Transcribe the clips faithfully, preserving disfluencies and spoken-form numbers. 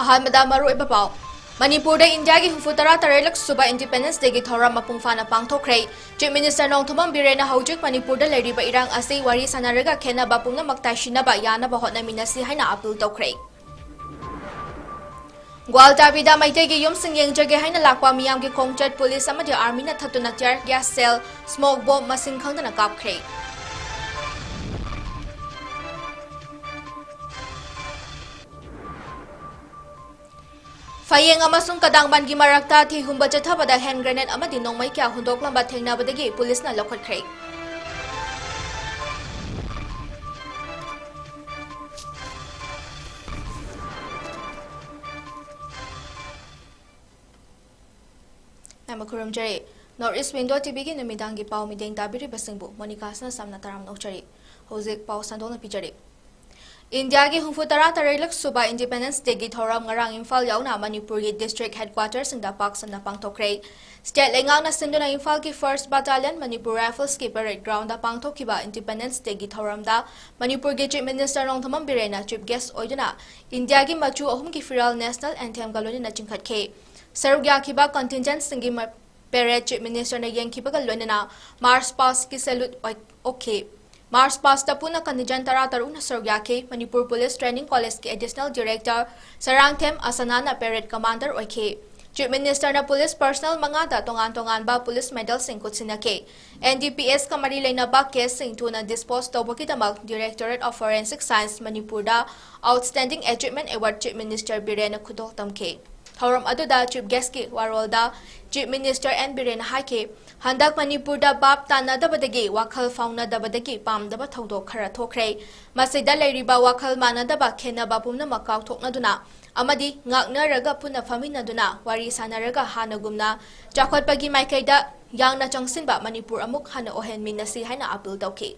ꯑꯍꯥꯟꯕꯗ ꯃꯔꯨꯑꯣꯏꯕ ꯄꯥꯎ꯫ ꯃꯅꯤꯄꯨꯔꯗ ꯏꯟꯗꯤꯌꯥꯒꯤ ꯍꯨꯝꯐꯨ ꯇꯔꯥ ꯇꯔꯦꯠꯂꯛ ꯁꯨꯕ ꯏꯟꯗꯤꯄꯦꯟꯗꯦꯟꯁ ꯗꯦꯒꯤ ꯊꯧꯔꯝ ꯃꯄꯨꯡ ꯐꯥꯅ ꯄꯥꯡꯊꯣꯛꯈ꯭ꯔꯦ꯫ ꯆꯤꯐ ꯃꯤꯅꯤꯁꯇꯔ ꯅꯣꯡꯊꯣꯝꯕꯝ ꯕꯤꯔꯦꯟꯅ ꯍꯧꯖꯤꯛ ꯃꯅꯤꯄꯨꯔꯗ ꯂꯩꯔꯤꯕ ꯏꯔꯥꯡ ꯑꯁꯤ ꯋꯥꯔꯤ ꯁꯥꯟꯅꯔꯒ ꯈꯦꯟꯅꯕ ꯄꯨꯝꯅꯃꯛ ꯇꯥꯏꯁꯤꯟꯅꯕ ꯌꯥꯅꯕ ꯍꯣꯠꯅꯃꯤꯟꯅꯁꯤ ꯍꯥꯏꯅ ꯑꯥꯄꯤꯜ ꯇꯧꯈ꯭ꯔꯦ꯫ ꯒ꯭ꯋꯥꯜꯇꯥꯕꯤꯗ ꯃꯩꯇꯩꯒꯤ ꯌꯨꯝꯁꯤꯡ ꯌꯦꯡꯖꯒꯦ ꯍꯥꯏꯅ ꯂꯥꯛꯄ ꯃꯤꯌꯥꯝꯒꯤ ꯈꯣꯡꯆꯠ ꯄꯨꯂꯤꯁ ꯑꯃꯗꯤ ꯑꯥꯔꯃꯤꯅ ꯊꯠꯇꯨꯅ ꯇꯤꯌꯔ ꯒ꯭ꯌꯥꯁ ꯁꯦꯜ, ꯁ꯭ꯃꯣꯛ ꯕꯣꯝ ꯃꯁꯤꯡ ꯈꯪꯗꯅ ꯀꯥꯞꯈ꯭ꯔꯦ꯫ ꯐꯌꯦꯡ ꯑꯃꯁꯨꯡ ꯀꯗꯥꯡꯕꯟꯒꯤ ꯃꯔꯛꯇ ꯊꯤꯍꯨꯝꯕ ꯆꯠꯊꯕꯗ ꯍꯦꯟ ꯒ꯭ꯔꯦꯅꯦꯗ ꯑꯃꯗꯤ ꯅꯣꯡꯃꯩ ꯀꯌꯥ ꯍꯨꯟꯗꯣꯛꯂꯝꯕ ꯊꯦꯡꯅꯕꯗꯒꯤ ꯄꯨꯂꯤꯁꯅ ꯂꯧꯈꯠꯈ꯭ꯔꯦ꯫ ꯌꯥꯝꯅ ꯈꯨꯔꯨꯝꯖꯔꯤ꯫ North East Window ꯇꯤꯚꯤꯒꯤ ꯅꯨꯃꯤꯗꯥꯡꯒꯤ ꯄꯥꯎ ꯃꯤꯠꯌꯦꯡ ꯇꯥꯕꯤꯔꯤꯕꯁꯤꯡꯕꯨ ꯃꯣꯅꯤꯀꯥꯁꯅ ꯁꯝꯅ ꯇꯔꯥꯝꯅ ꯑꯣꯛꯆꯔꯤ꯫ ꯍꯧꯖꯤꯛ ꯄꯥꯎ ꯁꯟꯗꯣꯛꯅ ꯄꯤꯖꯔꯤ꯫ ꯏꯟꯗꯤꯌꯥꯒꯤ ꯍꯨꯝꯐꯨ ꯇꯔꯥ ꯇꯔꯦꯠꯂꯛ ꯁꯨꯕ ꯏꯟꯗꯤꯄꯦꯟꯗꯦꯟꯁ ꯗꯦꯒꯤ ꯊꯧꯔꯝ ꯉꯔꯥꯡ ꯏꯝꯐꯥꯜ ꯌꯥꯎꯅ ꯃꯅꯤꯄꯨꯔꯒꯤ ꯗꯤꯁꯇ꯭ꯔꯤꯛ ꯍꯦꯗꯀ꯭ꯋꯥꯇꯔꯁꯤꯡꯗ ꯄꯥꯛ ꯁꯟꯅ ꯄꯥꯡꯊꯣꯛꯈ꯭ꯔꯦ꯫ ꯁ꯭ꯇꯦꯠ ꯂꯩꯉꯥꯛꯅ ꯁꯤꯟꯗꯨꯅ ꯏꯝꯐꯥꯜꯒꯤ ꯐꯥꯔꯁ ꯕꯠꯇꯥꯂꯤꯌꯟ ꯃꯅꯤꯄꯨꯔ ꯔꯥꯏꯐꯜꯁꯀꯤ ꯄꯦꯔꯦꯗ ꯒ꯭ꯔꯥꯎꯟꯗ ꯄꯥꯡꯊꯣꯛꯈꯤꯕ ꯏꯟꯗꯤꯄꯦꯟꯗꯦꯟꯁ ꯗꯦꯒꯤ ꯊꯧꯔꯝꯗ ꯃꯅꯤꯄꯨꯔꯒꯤ ꯆꯤꯐ ꯃꯤꯅꯤꯁꯇꯔ ꯅꯣꯡꯊꯣꯝꯕꯝ ꯕꯤꯔꯦꯟꯅ ꯆꯤꯐ ꯒꯦꯁ ꯑꯣꯏꯗꯨꯅ ꯏꯟꯗꯤꯌꯥꯒꯤ ꯃꯆꯨ ꯑꯍꯨꯝꯒꯤ ꯐꯤꯔꯥꯜ ꯅꯦꯁꯅꯦꯜ ꯑꯦꯟꯊꯦꯝꯒ ꯂꯣꯏꯅꯅ ꯆꯤꯡꯈꯠꯈꯤ꯫ ꯁꯔꯨꯛ ꯌꯥꯈꯤꯕ ꯀꯟꯇꯤꯟꯖꯦꯟꯠꯁꯤꯡꯒꯤ ꯃ-, ꯄꯦꯔꯦꯗ ꯆꯤꯐ ꯃꯤꯅꯤꯁꯇꯔꯅ ꯌꯦꯡꯈꯤꯕꯒ ꯂꯣꯏꯅꯅ ꯃꯥꯔꯆ ꯄꯥꯁꯀꯤ ꯁꯦꯂꯨꯠ ꯑꯣꯏ-, ꯑꯣꯛꯈꯤ꯫ ꯃꯥꯔꯆ ꯄꯥꯁꯇ ꯄꯨꯟꯅ ꯀꯟꯇꯤꯟꯖꯦꯟꯠ ꯇꯔꯥ ꯇꯔꯨꯛꯅ ꯁꯔꯨꯛ ꯌꯥꯈꯤ꯫ ꯃꯅꯤꯄꯨꯔ ꯄꯨꯂꯤꯁ ꯇ꯭ꯔꯦꯅꯤꯡ ꯀꯣꯂꯦꯖꯀꯤ ꯑꯦꯗꯤꯁꯅꯦꯜ ꯗꯤꯔꯦꯛꯇꯔ ꯁꯔꯥꯡꯊꯦꯝ ꯑꯁꯅꯥꯅ ꯄꯦꯔꯦꯗ ꯀꯃꯥꯟꯗꯔ ꯑꯣꯏꯈꯤ꯫ ꯆꯤꯐ ꯃꯤꯅꯤꯁꯇꯔꯅ ꯄꯨꯂꯤꯁ ꯄꯔꯁꯅꯦꯜ ꯃꯉꯥꯗ ꯇꯣꯉꯥꯟ ꯇꯣꯉꯥꯟꯕ ꯄꯨꯂꯤꯁ ꯃꯦꯗꯜꯁꯤꯡ ꯈꯨꯠꯁꯤꯟꯅꯈꯤ꯫ ꯑꯦꯟ ꯗꯤ ꯄꯤ ꯑꯦꯁꯀ ꯃꯔꯤ ꯂꯩꯅꯕ ꯀꯦꯁꯁꯤꯡ ꯊꯨꯅ ꯗꯤꯁꯄꯣꯖ ꯇꯧꯕꯒꯤꯗꯃꯛ Directorate of Forensic Science ꯃꯅꯤꯄꯨꯔꯗ Outstanding Achievement Award chief minister ꯕꯤꯔꯦꯟꯅ ꯈꯨꯗꯣꯜ ꯇꯝꯈꯤ꯫ ꯊꯧꯔꯝ ꯑꯗꯨꯗ ꯆꯤꯐ ꯒꯦꯁꯀꯤ ꯋꯥꯔꯣꯜꯗ ꯆꯤꯐ ꯃꯤꯅꯤꯁꯇꯔ ꯑꯦꯟ ꯕꯤꯔꯦꯟꯅ ꯍꯥꯏꯈꯤ, ꯍꯟꯗꯛ ꯃꯅꯤꯄꯨꯔꯗ ꯚꯥꯞ ꯇꯥꯅꯗꯕꯗꯒꯤ, ꯋꯥꯈꯜ ꯐꯥꯎꯅꯗꯕꯗꯒꯤ ꯄꯥꯝꯗꯕ ꯊꯧꯗꯣꯛ ꯈꯔ ꯊꯣꯛꯈ꯭ꯔꯦ꯫ ꯃꯁꯤꯗ ꯂꯩꯔꯤꯕ ꯋꯥꯈꯜ ꯃꯥꯟꯅꯗꯕ, ꯈꯦꯟꯅꯕ ꯄꯨꯝꯅꯃꯛ ꯀꯥꯎꯊꯣꯛꯅꯗꯨꯅ ꯑꯃꯗꯤ ꯉꯥꯛꯅꯔꯒ ꯄꯨꯟꯅ ꯐꯝꯃꯤꯟꯅꯗꯨꯅ ꯋꯥꯔꯤ ꯁꯥꯟꯅꯔꯒ ꯍꯥꯟꯅꯒꯨꯝꯅ ꯆꯥꯎꯈꯠꯄꯒꯤ ꯃꯥꯏꯀꯩꯗ ꯌꯥꯡꯅ ꯆꯪꯁꯤꯟꯕ ꯃꯅꯤꯄꯨꯔ ꯑꯃꯨꯛ ꯍꯟꯅ ꯑꯣꯏꯍꯟꯃꯤꯟꯅꯁꯤ ꯍꯥꯏꯅ ꯑꯥꯄꯤꯜ ꯇꯧꯈꯤ꯫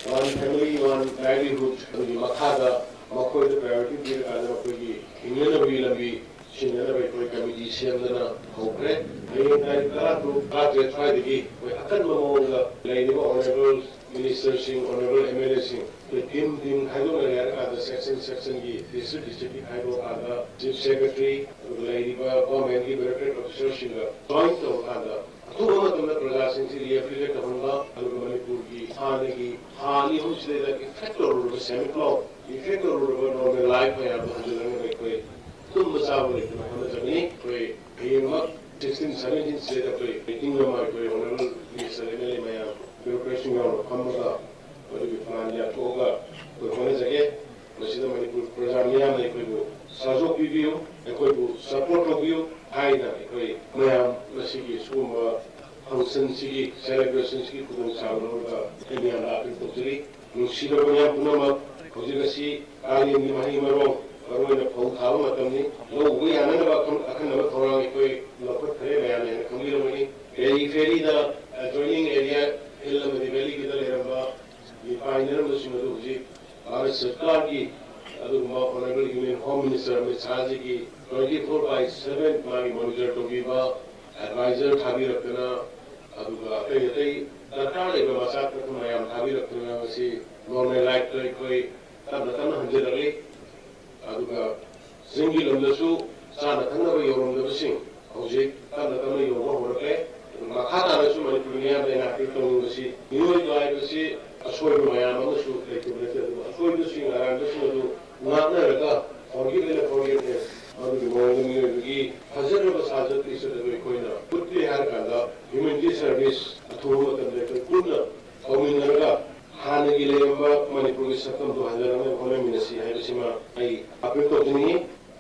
One family, one livelihood ꯑꯗꯨꯒꯤ ꯃꯈꯥꯗ ꯃꯈꯣꯏꯗ priority ꯄꯤꯔꯀꯥꯟꯗ ꯃꯈꯣꯏꯒꯤ ꯍꯤꯡꯅꯅꯕꯒꯤ ꯂꯝꯕꯤ ꯁꯤꯟꯅꯅꯕ ꯑꯩꯈꯣꯏ ꯀꯃꯤꯇꯤ ꯁꯦꯝꯗꯅ ꯍꯧꯈ꯭ꯔꯦ꯫ ꯍꯌꯦꯡ ꯇꯥꯔꯤꯛ ꯇꯔꯥꯇꯔꯨꯛ, ꯇꯔꯥꯇꯔꯦꯠ ꯁ꯭ꯋꯥꯏꯗꯒꯤ ꯑꯩꯈꯣꯏ ꯑꯀꯟꯕ ꯃꯑꯣꯡꯗ ꯂꯩꯔꯤꯕ ꯑꯣꯅꯔꯦꯕꯜ ꯃꯤꯅꯤꯁꯇꯔꯁꯤꯡ, ꯑꯣꯅꯔꯦꯕꯜ ꯑꯦꯝ ꯑꯦꯜ ꯑꯦꯁꯤꯡ, ꯑꯩꯈꯣꯏ ꯇꯤꯝ ꯇꯤꯝ ꯈꯥꯏꯗꯣꯛꯅꯔꯦ ꯍꯥꯏꯔꯀꯥꯟꯗ, ꯁꯦꯛꯁꯟ ꯁꯦꯛꯁꯟꯒꯤ, ꯗꯤꯁꯇ꯭ꯔꯤꯛ ꯗꯤꯁꯇ꯭ꯔꯤꯛꯀꯤ ꯈꯥꯏꯗꯣꯛꯑꯀꯥꯟꯗ, ꯆꯤꯐ ꯁꯦꯀ꯭ꯔꯦꯇꯔꯤ, ꯑꯗꯨꯒ ꯂꯩꯔꯤꯕ ꯒꯣꯔꯃꯦꯟꯒꯤ ꯕ꯭ꯌꯨꯔꯣꯀ꯭ꯔꯦꯠ ꯑꯣꯐꯤꯁꯔꯁꯤꯡꯒ ꯖꯣꯏꯟ ꯇꯧꯔꯀꯥꯟꯗ, ꯑꯊꯨꯕ ꯃꯇꯝꯗ ꯄ꯭ꯔꯖꯥꯁꯤꯡꯁꯤ ꯔꯤꯑꯦꯕꯤꯂꯤꯇꯦꯠ ꯇꯧꯍꯟꯕ, ꯑꯗꯨꯒ ꯃꯅꯤꯄꯨꯔꯒꯤ ꯍꯥꯟꯅꯒꯤ ꯊꯥ ꯑꯅꯤ ꯑꯍꯨꯝꯁꯤꯗꯩꯗ ꯏꯐꯦꯛ ꯇꯧꯔꯨꯔꯕ ꯁꯦꯟꯃꯤꯠꯂꯣꯟ, ꯏꯐꯦꯛ ꯇꯧꯔꯨꯔꯕ ꯅꯣꯔꯃꯦꯜ ꯂꯥꯏꯐ ꯃꯌꯥꯝꯗꯣ ꯍꯟꯖꯤꯜꯂꯛꯅꯕ ꯑꯩꯈꯣꯏ ꯇꯨꯝꯕ ꯆꯥꯕ ꯂꯩꯇꯅ ꯍꯣꯠꯅꯖꯒꯅꯤ꯫ ꯑꯩꯈꯣꯏ ꯍꯌꯦꯡꯃꯛ ꯁꯤꯛꯁꯇꯤꯟ ꯁꯚꯦꯟꯇꯤꯟ ꯁꯤꯗꯩꯗ ꯑꯩꯈꯣꯏ ꯃꯤꯇꯤꯡ ꯑꯃ ꯑꯩꯈꯣꯏ honourable minister, M L A ꯃꯌꯥꯝ, ꯕ꯭ꯌꯨꯔꯣꯀ꯭ꯔꯦꯠꯁꯤꯡ ꯌꯥꯎꯅ ꯐꯝꯃꯒ ꯃꯗꯨꯒꯤ ꯄ꯭ꯂꯥꯟ ꯌꯥꯊꯣꯛꯑꯒ ꯑꯩꯈꯣꯏ ꯍꯣꯠꯅꯖꯒꯦ꯫ ꯃꯁꯤꯗ ꯃꯅꯤꯄꯨꯔ ꯄ꯭ꯔꯖꯥ ꯃꯤꯌꯥꯝꯅ ꯑꯩꯈꯣꯏꯕꯨ ꯁꯍꯖꯣꯒ ꯄꯤꯕꯤꯌꯨ, ꯑꯩꯈꯣꯏꯕꯨ ꯁꯄꯣꯔꯠ ꯇꯧꯕꯤꯌꯨ ꯍꯥꯏꯅ ꯑꯩꯈꯣꯏ ꯃꯌꯥꯝ ꯉꯁꯤꯒꯤ ꯁꯤꯒꯨꯝꯕ ꯐꯪꯁꯟꯁꯤꯒꯤ, ꯁꯦꯂꯦꯕ꯭ꯔꯦꯁꯟꯁꯤꯒꯤ ꯈꯨꯗꯣꯡꯆꯥꯕ ꯂꯧꯔꯒ ꯑꯩ ꯃꯌꯥꯝꯗ ꯑꯄꯤꯜ ꯇꯧꯖꯔꯤ꯫ ꯅꯨꯡꯁꯤꯔꯕ ꯃꯌꯥꯝ ꯄꯨꯝꯅꯃꯛ, ꯍꯧꯖꯤꯛ ꯑꯁꯤ ꯀꯥꯂꯦꯟꯒꯤ ꯃꯍꯩ ꯃꯔꯣꯡ, ꯃꯔꯨꯑꯣꯏꯅ ꯐꯧ ꯊꯥꯕ ꯃꯇꯝꯅꯤ꯫ ꯂꯧ ꯎꯕ ꯌꯥꯅꯅꯕ ꯑꯈꯟ-, ꯑꯈꯟꯅꯕ ꯊꯧꯔꯥꯡ ꯑꯩꯈꯣꯏ ꯂꯧꯈꯠꯈ꯭ꯔꯦ, ꯃꯌꯥꯝꯅ ꯍꯦꯟꯅ ꯈꯪꯕꯤꯔꯝꯒꯅꯤ꯫ ꯄꯦꯔꯤꯐꯦꯔꯤꯗ, ꯑꯦꯖꯣꯏꯅꯤꯡ ꯑꯦꯔꯤꯌꯥ, ꯍꯤꯜ ꯑꯃꯗꯤ ꯚꯦꯂꯤꯒꯤꯗ ꯂꯩꯔꯝꯕ ꯃꯤꯄꯥꯏꯅꯔꯝꯕꯁꯤꯡ ꯑꯗꯨ ꯍꯧꯖꯤꯛ ꯚꯥꯔꯠ ꯁꯔꯀꯥꯔꯒꯤ ꯑꯗꯨꯒꯨꯝꯕ honourable union home minister Amit ꯁꯥꯍꯖꯤꯒꯤ twenty four by seven ꯃꯥꯒꯤ ꯃꯣꯅꯤꯇꯔ ꯇꯧꯕꯤꯕ, ꯑꯦꯗꯚꯥꯏꯖꯔ ꯊꯥꯕꯤꯔꯛꯇꯅ, ꯑꯗꯨꯒ ꯑꯇꯩ ꯑꯇꯩ ꯗꯔꯀꯥꯔ ꯂꯩꯕ ꯃꯆꯥꯛ ꯃꯊꯨꯝ ꯃꯌꯥꯝ ꯊꯥꯕꯤꯔꯛꯇꯅ ꯉꯁꯤ ꯅꯣꯔꯃꯦꯜ ꯂꯥꯏꯐꯇ ꯑꯩꯈꯣꯏ ꯇꯞꯅ ꯇꯞꯅ ꯍꯟꯖꯤꯜꯂꯛꯂꯤ꯫ ꯑꯗꯨꯒ ꯆꯤꯡꯒꯤ ꯂꯝꯗꯁꯨ ꯆꯥꯅ ꯊꯛꯅꯕ ꯌꯧꯔꯝꯗꯕꯁꯤꯡ ꯍꯧꯖꯤꯛ ꯇꯞꯅ ꯇꯞꯅ ꯌꯧꯕ ꯍꯧꯔꯛꯂꯦ꯫ ꯑꯗꯨ ꯃꯈꯥ ꯇꯥꯅꯁꯨ ꯃꯅꯤꯄꯨꯔ ꯃꯤꯌꯥꯝꯗ ꯑꯩꯅ ꯑꯄꯤꯜ ꯇꯧꯅꯤꯡꯕꯁꯤ, ꯃꯤꯑꯣꯏꯕ ꯍꯥꯏꯕꯁꯤ ꯑꯁꯣꯏꯕ ꯃꯌꯥꯝ ꯑꯃꯁꯨ ꯂꯩꯇꯕ ꯅꯠꯇꯦ, ꯑꯗꯨꯕꯨ ꯑꯁꯣꯏꯕꯁꯤꯡ, ꯑꯔꯥꯟꯕꯁꯤꯡ ꯑꯗꯨ ꯉꯥꯛꯅꯔꯒ forgive and forget ꯍꯥꯏ, ꯃꯗꯨꯒꯤ ꯃꯑꯣꯡꯗ ꯃꯤꯑꯣꯏꯕꯒꯤ ꯐꯖꯈ꯭ꯔꯕ ꯁꯥꯖꯠ ꯂꯤꯆꯠ ꯑꯗꯨ ꯑꯩꯈꯣꯏꯅ ꯎꯠꯂꯦ ꯍꯥꯏꯔ ꯀꯥꯟꯗ, ꯍ꯭ꯌꯨꯃꯦꯅꯤꯇꯤ ꯁꯔꯚꯤꯁ ꯑꯊꯨꯕ ꯃꯇꯝꯗ ꯑꯩꯈꯣꯏ ꯄꯨꯟꯅ ꯇꯧꯃꯤꯟꯅꯔꯒ ꯍꯥꯟꯅꯒꯤ ꯂꯩꯔꯝꯕ ꯃꯅꯤꯄꯨꯔꯒꯤ ꯁꯛꯇꯝꯗꯨ ꯍꯟꯖꯅꯕ ꯍꯣꯠꯅꯃꯤꯟꯅꯁꯤ ꯍꯥꯏꯕꯁꯤꯃ ꯑꯩ ꯑꯄꯤꯜ ꯇꯧꯖꯅꯤꯡꯏ꯫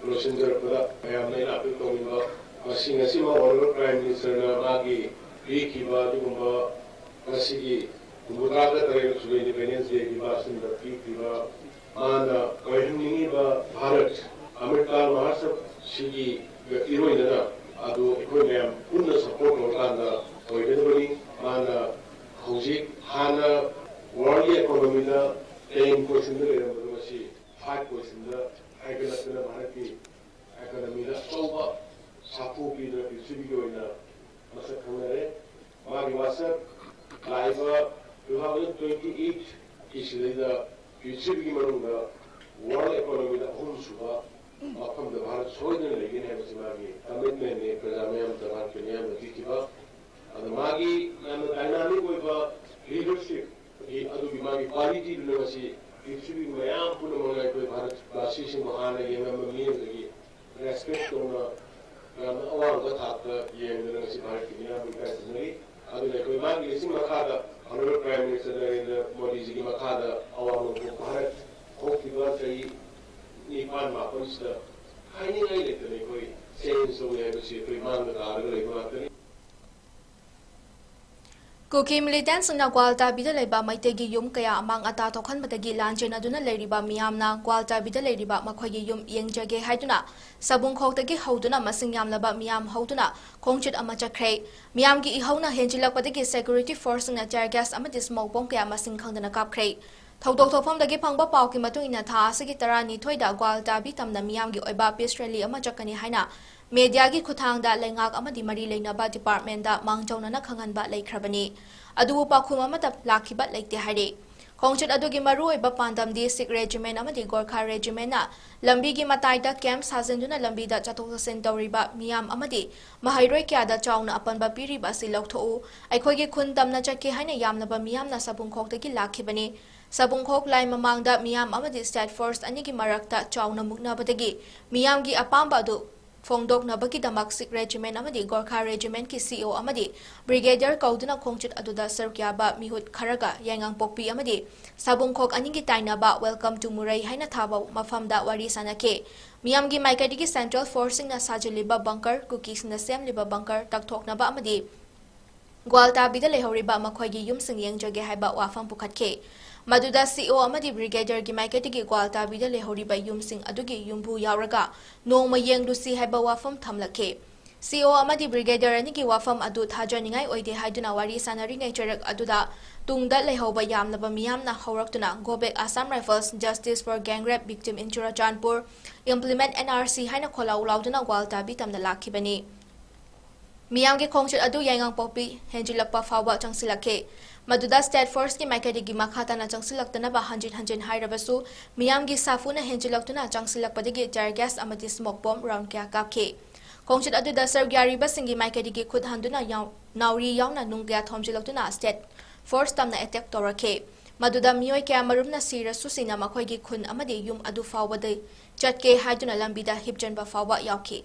ꯂꯣꯏꯁꯤꯟꯖꯔꯛꯄꯗ ꯃꯌꯥꯝꯅ ꯑꯩꯅ ꯑꯄꯤꯜ ꯇꯧꯅꯤꯡꯕ, ꯉꯁꯤ, ꯉꯁꯤꯃꯛ ꯑꯣꯅꯔꯦꯕꯜ ꯄ꯭ꯔꯥꯏꯝ ꯃꯤꯅꯤꯁꯇꯔꯅ ꯃꯥꯒꯤ ꯄꯤꯈꯤꯕ ꯑꯗꯨꯒꯨꯝꯕ ꯉꯁꯤꯒꯤ ꯍꯨꯝꯐꯨꯇꯔꯥꯒ ꯇꯔꯦꯠ ꯁꯨꯕ ꯏꯟꯗꯤꯄꯦꯟꯗꯦꯟꯁ ꯗꯦꯒꯤ ꯚꯥꯁꯟꯗ ꯄꯤꯈꯤꯕ, ꯃꯥꯅ ꯑꯣꯏꯍꯟꯅꯤꯡꯉꯤꯕ ꯚꯥꯔꯠ ꯑꯃ꯭ꯔꯤꯠꯀꯥꯜ ꯃꯍꯥꯁꯕꯁꯤꯒꯤ ꯏꯔꯣꯏꯅꯅ ꯑꯗꯨ ꯑꯩꯈꯣꯏ ꯃꯌꯥꯝ ꯄꯨꯟꯅ ꯁꯄꯣꯔꯠ ꯇꯧꯔꯀꯥꯟꯗ ꯑꯣꯏꯒꯗꯕꯅꯤ꯫ ꯃꯥꯅ ꯍꯧꯖꯤꯛ ꯍꯥꯟꯅ ꯋꯥꯔꯜꯒꯤ ꯏꯀꯣꯅꯣꯃꯤꯗ ꯇꯦꯟ ꯄꯣꯖꯤꯁꯟꯗ ꯂꯩꯔꯝꯕꯗꯣ ꯉꯁꯤ ꯐꯥꯏꯚ ꯄꯣꯖꯤꯁꯟꯗ ꯍꯥꯏꯒꯠꯂꯛꯇꯨꯅ ꯚꯥꯔꯠꯀꯤ ꯏꯀꯣꯅꯣꯃꯤꯗ ꯑꯆꯧꯕ ꯁꯥꯐꯨ ꯄꯤꯗꯨꯅ ꯄ꯭ꯔꯤꯊꯤꯕꯤꯒꯤ ꯑꯣꯏꯅ ꯃꯁꯛ ꯈꯪꯅꯔꯦ꯫ ꯃꯥꯒꯤ ꯋꯥꯁꯛ ꯂꯥꯛꯏꯕ ꯇꯨ ꯊꯥꯎꯖꯟ ꯇ꯭ꯋꯦꯟꯇꯤ ꯑꯩꯠꯀꯤ ꯁꯤꯗꯩꯗ ꯄ꯭ꯔꯤꯊꯤꯕꯤꯒꯤ ꯃꯅꯨꯡꯗ ꯋꯥꯔꯜ ꯏꯀꯣꯅꯣꯃꯤꯗ ꯑꯍꯨꯝꯁꯨꯕ ꯃꯐꯝꯗ ꯚꯥꯔꯠ ꯁꯣꯏꯗꯅ ꯂꯩꯒꯅꯤ ꯍꯥꯏꯕꯁꯤ ꯃꯥꯒꯤ ꯀꯃꯤꯠꯃꯦꯟꯅꯤ꯫ ꯄ꯭ꯔꯖꯥ ꯃꯌꯥꯝꯗ, ꯚꯥꯔꯠꯀꯤ ꯃꯤꯌꯥꯝꯅ ꯄꯤꯈꯤꯕ, ꯑꯗ ꯃꯥꯒꯤ ꯌꯥꯝꯅ ꯗꯥꯏꯅꯥꯃꯤꯛ ꯑꯣꯏꯕ ꯂꯤꯗꯔꯁꯤꯞ ꯑꯗꯨꯒꯤ ꯃꯥꯒꯤ ꯀ꯭ꯋꯥꯂꯤꯇꯤꯗꯨꯅ ꯉꯁꯤ ꯄ꯭ꯔꯤꯊꯤꯕꯤ ꯃꯌꯥꯝ ꯄꯨꯝꯅꯃꯛꯅ ꯑꯩꯈꯣꯏ ꯚꯥꯔꯠ ꯚꯥꯁꯤꯁꯤꯡꯕꯨ ꯍꯥꯟꯅ ꯌꯦꯡꯉꯝꯕ ꯃꯤꯑꯣꯏꯕꯗꯒꯤ ꯔꯦꯁꯄꯦꯛ ꯇꯧꯅ ꯌꯥꯝꯅ ꯑꯋꯥꯡꯕ ꯊꯥꯛꯇ ꯌꯦꯡꯗꯅ ꯉꯁꯤ ꯚꯥꯔꯠꯀꯤ ꯃꯤꯌꯥꯝꯕꯨ ꯏꯀꯥꯏ ꯈꯨꯝꯅꯔꯤ꯫ ꯑꯗꯨꯅ ꯑꯩꯈꯣꯏ ꯃꯥꯒꯤ ꯂꯤꯁꯤꯡ ꯃꯈꯥꯗ Honorable Prime Minister Narendra Modi ꯖꯤꯒꯤ ꯃꯈꯥꯗ ꯑꯋꯥꯡ ꯅꯣꯡꯄꯣꯛ ꯚꯥꯔꯠ ꯍꯧꯈꯤꯕ ꯆꯍꯤ ꯅꯤꯄꯥꯟ ꯃꯥꯄꯟꯁꯤꯗ ꯍꯥꯏꯅꯤꯡꯉꯥꯏ ꯂꯩꯇꯅ ꯑꯩꯈꯣꯏ ꯆꯦꯟꯖ ꯇꯧꯏ ꯍꯥꯏꯕꯁꯤ ꯑꯩꯈꯣꯏ ꯃꯥꯡꯗ ꯇꯥꯔꯒ ꯂꯩꯕ ꯉꯥꯛꯇꯅꯤ꯫ ꯀꯨꯀꯤ ꯃꯤꯂꯤꯇꯦꯟꯁꯤꯡꯅ ꯒ꯭ꯋꯥꯜꯇꯥꯕꯤꯗ ꯂꯩꯕ ꯃꯩꯇꯩꯒꯤ ꯌꯨꯝ ꯀꯌꯥ ꯑꯃꯥꯡ ꯑꯇꯥ ꯊꯣꯛꯍꯟꯕꯗꯒꯤ ꯂꯥꯟꯖꯦꯟꯅꯗꯨꯅ ꯂꯩꯔꯤꯕ ꯃꯤꯌꯥꯝꯅ ꯒ꯭ꯋꯥꯜꯇꯥꯕꯤꯗ ꯂꯩꯔꯤꯕ ꯃꯈꯣꯏꯒꯤ ꯌꯨꯝ ꯌꯦꯡꯖꯒꯦ ꯍꯥꯏꯗꯨꯅ ꯁꯕꯨꯡꯈꯣꯛꯇꯒꯤ ꯍꯧꯗꯨꯅ ꯃꯁꯤꯡ ꯌꯥꯝꯂꯕ ꯃꯤꯌꯥꯝ ꯍꯧꯗꯨꯅ ꯈꯣꯡꯆꯠ ꯑꯃ ꯆꯠꯈ꯭ꯔꯦ꯫ ꯃꯤꯌꯥꯝꯒꯤ ꯏꯍꯧꯅ ꯍꯦꯟꯖꯤꯜꯂꯛꯄꯗꯒꯤ ꯁꯦꯀ꯭ꯌꯨꯔꯤꯇꯤ ꯐꯣꯔꯁꯁꯤꯡꯅ tear gas ꯑꯃꯗꯤ smoke bomb ꯀꯌꯥ ꯃꯁꯤꯡ ꯈꯪꯗꯅ ꯀꯥꯞꯈ꯭ꯔꯦ꯫ ꯊꯧꯗꯣꯛ ꯊꯣꯛꯐꯝꯗꯒꯤ ꯐꯪꯕ ꯄꯥꯎꯒꯤ ꯃꯇꯨꯡ ꯏꯟꯅ, ꯊꯥ ꯑꯁꯤꯒꯤ ꯇꯔꯥꯅꯤꯊꯣꯏꯗ ꯒ꯭ꯋꯥꯜꯇꯥꯕꯤ ꯇꯝꯅ ꯃꯤꯌꯥꯝꯒꯤ ꯑꯣꯏꯕ peace rally ꯑꯃ ꯆꯠꯀꯅꯤ ꯍꯥꯏꯅ mediaꯒꯤ ꯈꯨꯠꯊꯥꯡꯗ ꯂꯩꯉꯥꯛ ꯑꯃꯗꯤ ꯃꯔꯤ ꯂꯩꯅꯕ departmentꯇ ꯃꯥꯡꯖꯧꯅꯅ ꯈꯪꯍꯟꯕ ꯂꯩꯈ꯭ꯔꯕꯅꯤ꯫ ꯑꯗꯨꯕꯨ ꯄꯥꯎꯈꯨꯝ ꯑꯃꯠꯇ ꯂꯥꯛꯈꯤꯕ ꯂꯩꯇꯦ ꯍꯥꯏꯔꯤ꯫ ꯈꯣꯡꯆꯠ ꯑꯗꯨꯒꯤ ꯃꯔꯨꯑꯣꯏꯕ ꯄꯥꯟꯗꯝꯗꯤ Sikh Regiment ꯑꯃꯗꯤ Gorkha Regimentꯅ ꯂꯝꯕꯤꯒꯤ ꯃꯇꯥꯏꯗ camp ꯁꯥꯖꯤꯟꯗꯨꯅ ꯂꯝꯕꯤꯗ ꯆꯠꯊꯣꯛ ꯆꯠꯁꯤꯟ ꯇꯧꯔꯤꯕ ꯃꯤꯌꯥꯝ ꯑꯃꯗꯤ ꯃꯍꯩꯔꯣꯏ ꯀꯌꯥꯗ ꯆꯥꯎꯅ ꯑꯄꯟꯕ ꯄꯤꯔꯤꯕ ꯑꯁꯤ ꯂꯧꯊꯣꯛꯎ, ꯑꯩꯈꯣꯏꯒꯤ ꯈꯨꯟ ꯇꯝꯅ ꯆꯠꯀꯦ ꯍꯥꯏꯅ ꯌꯥꯝꯂꯕ ꯃꯤꯌꯥꯝꯅ ꯁꯕꯨꯡꯈꯣꯛꯇꯒꯤ ꯂꯥꯛꯈꯤꯕꯅꯤ꯫ ꯁꯕꯨꯡꯈꯣꯛ ꯂꯥꯏ ꯃꯃꯥꯡꯗ ꯃꯤꯌꯥꯝ ꯑꯃꯗꯤ state force ꯑꯅꯤꯒꯤ ꯃꯔꯛꯇ ꯆꯥꯎꯅ ꯃꯨꯛꯅꯕꯗꯒꯤ ꯃꯤꯌꯥꯝꯒꯤ ꯑꯄꯥꯝꯕ ꯑꯗꯨ ꯐꯣꯡꯗꯣꯛꯅꯕꯒꯤꯗꯃꯛ Sikh Regiment ꯑꯃꯗꯤ Gorkha Regimentꯀꯤ CO ꯑꯃꯗꯤ brigadier ꯀꯧꯗꯨꯅ ꯈꯣꯡꯆꯠ ꯑꯗꯨꯗ ꯁꯔꯨꯛ ꯌꯥꯕ ꯃꯤꯍꯨꯠ ꯈꯔꯒ ꯌꯥꯏꯉꯪꯄꯣꯛꯄꯤ ꯑꯃꯗꯤ ꯁꯕꯨꯡꯈꯣꯛ ꯑꯅꯤꯒꯤ ꯇꯥꯏꯅꯕ Welcome to Murei ꯍꯥꯏꯅ ꯊꯥꯕ ꯃꯐꯝꯗ ꯋꯥꯔꯤ ꯁꯥꯅꯈꯤ꯫ ꯃꯤꯌꯥꯝꯒꯤ ꯃꯥꯏꯀꯩꯗꯒꯤ central forceꯁꯤꯡꯅ ꯁꯥꯖꯤꯜꯂꯤꯕ bunker, ꯀꯨꯀꯤꯁꯤꯡꯅ ꯁꯦꯝꯂꯤꯕ bunker ꯇꯛꯊꯣꯛꯅꯕ ꯑꯃꯗꯤ ꯒ꯭ꯋꯥꯜꯇꯥꯕꯤꯗ ꯂꯩꯍꯧꯔꯤꯕ ꯃꯈꯣꯏꯒꯤ ꯌꯨꯝꯁꯤꯡ ꯌꯦꯡꯖꯒꯦ ꯍꯥꯏꯕ ꯋꯥꯐꯝ ꯄꯨꯈꯠꯈꯤ꯫ ꯃꯗꯨꯗ CO ꯑꯃꯗꯤ brigadierꯒꯤ ꯃꯥꯏꯀꯩꯗꯒꯤ ꯒ꯭ꯋꯥꯜꯇꯥꯕꯤꯗ ꯂꯩꯍꯧꯔꯤꯕ ꯌꯨꯝꯁꯤꯡ ꯑꯗꯨꯒꯤ ꯌꯨꯝꯕꯨ ꯌꯥꯎꯔꯒ ꯅꯣꯡꯃ ꯌꯦꯡꯂꯨꯁꯤ ꯍꯥꯏꯕ ꯋꯥꯐꯝ ꯊꯝꯂꯛꯈꯤ꯫ CO ꯑꯃꯗꯤ brigadier ꯑꯅꯤꯒꯤ ꯋꯥꯐꯝ ꯑꯗꯨ ꯊꯥꯖꯅꯤꯡꯉꯥꯏ ꯑꯣꯏꯗꯦ ꯍꯥꯏꯗꯨꯅ ꯋꯥꯔꯤ ꯁꯥꯅꯔꯤꯉꯩ ꯆꯔꯛ ꯑꯗꯨꯗ ꯇꯨꯡꯗ ꯂꯩꯍꯧꯕ ꯌꯥꯝꯂꯕ ꯃꯤꯌꯥꯝꯅ ꯍꯧꯔꯛꯇꯨꯅ Go back Assam Rifles, Justice for gang rape victim in Churachandpur, Implement NRC ꯍꯥꯏꯅ ꯈꯣꯜꯂꯥꯎ ꯂꯥꯎꯗꯨꯅ ꯒ꯭ꯋꯥꯜꯇꯥꯕꯤ ꯇꯝꯅ ꯂꯥꯛꯈꯤꯕꯅꯤ꯫ ꯃꯤꯌꯥꯝꯒꯤ ꯈꯣꯡꯆꯠ ꯑꯗꯨ ꯌꯥꯏꯉꯪꯄꯣꯛꯄꯤ ꯍꯦꯟꯖꯤꯜꯂꯛꯄ ꯐꯥꯎꯕ ꯆꯪꯁꯤꯜꯂꯛꯈꯤ꯫ ꯃꯗꯨꯗ state forceꯀꯤ ꯃꯥꯏꯀꯩꯗꯒꯤ ꯃꯈꯥ ꯇꯥꯅ ꯆꯪꯁꯤꯜꯂꯛꯇꯅꯕ ꯍꯟꯖꯤꯟ ꯍꯟꯖꯤꯟ ꯍꯥꯏꯔꯕꯁꯨ, ꯃꯤꯌꯥꯝꯒꯤ ꯁꯥꯐꯨꯅ ꯍꯦꯟꯖꯤꯜꯂꯛꯇꯨꯅ ꯆꯪꯁꯤꯜꯂꯛꯄꯗꯒꯤ tear gas ꯑꯃꯗꯤ smoke bomb round ꯀꯌꯥ ꯀꯥꯞꯈꯤ꯫ ꯈꯣꯡꯆꯠ ꯑꯗꯨꯗ ꯁꯔꯨꯛ ꯌꯥꯔꯤꯕꯁꯤꯡꯒꯤ ꯃꯥꯏꯀꯩꯗꯒꯤ ꯈꯨꯠ ꯍꯟꯗꯨꯅ ꯌꯥꯎ-, ꯅꯥꯎꯔꯤ ꯌꯥꯎꯅ ꯅꯨꯡ ꯀꯌꯥ ꯊꯣꯝꯖꯤꯜꯂꯛꯇꯨꯅ state force ꯇꯝꯅ attack ꯇꯧꯔꯛꯈꯤ꯫ ꯃꯗꯨꯗ ꯃꯤꯑꯣꯏ ꯀꯌꯥ ꯃꯔꯨꯝꯅ ꯁꯤꯔꯁꯨ ꯁꯤꯅ ꯃꯈꯣꯏꯒꯤ ꯈꯨꯟ ꯑꯃꯗꯤ ꯌꯨꯝ ꯑꯗꯨ ꯐꯥꯎꯕꯗ ꯆꯠꯀꯦ ꯍꯥꯏꯗꯨꯅ ꯂꯝꯕꯤꯗ ꯍꯤꯞꯆꯟꯕ ꯐꯥꯎꯕ ꯌꯥꯎꯈꯤ꯫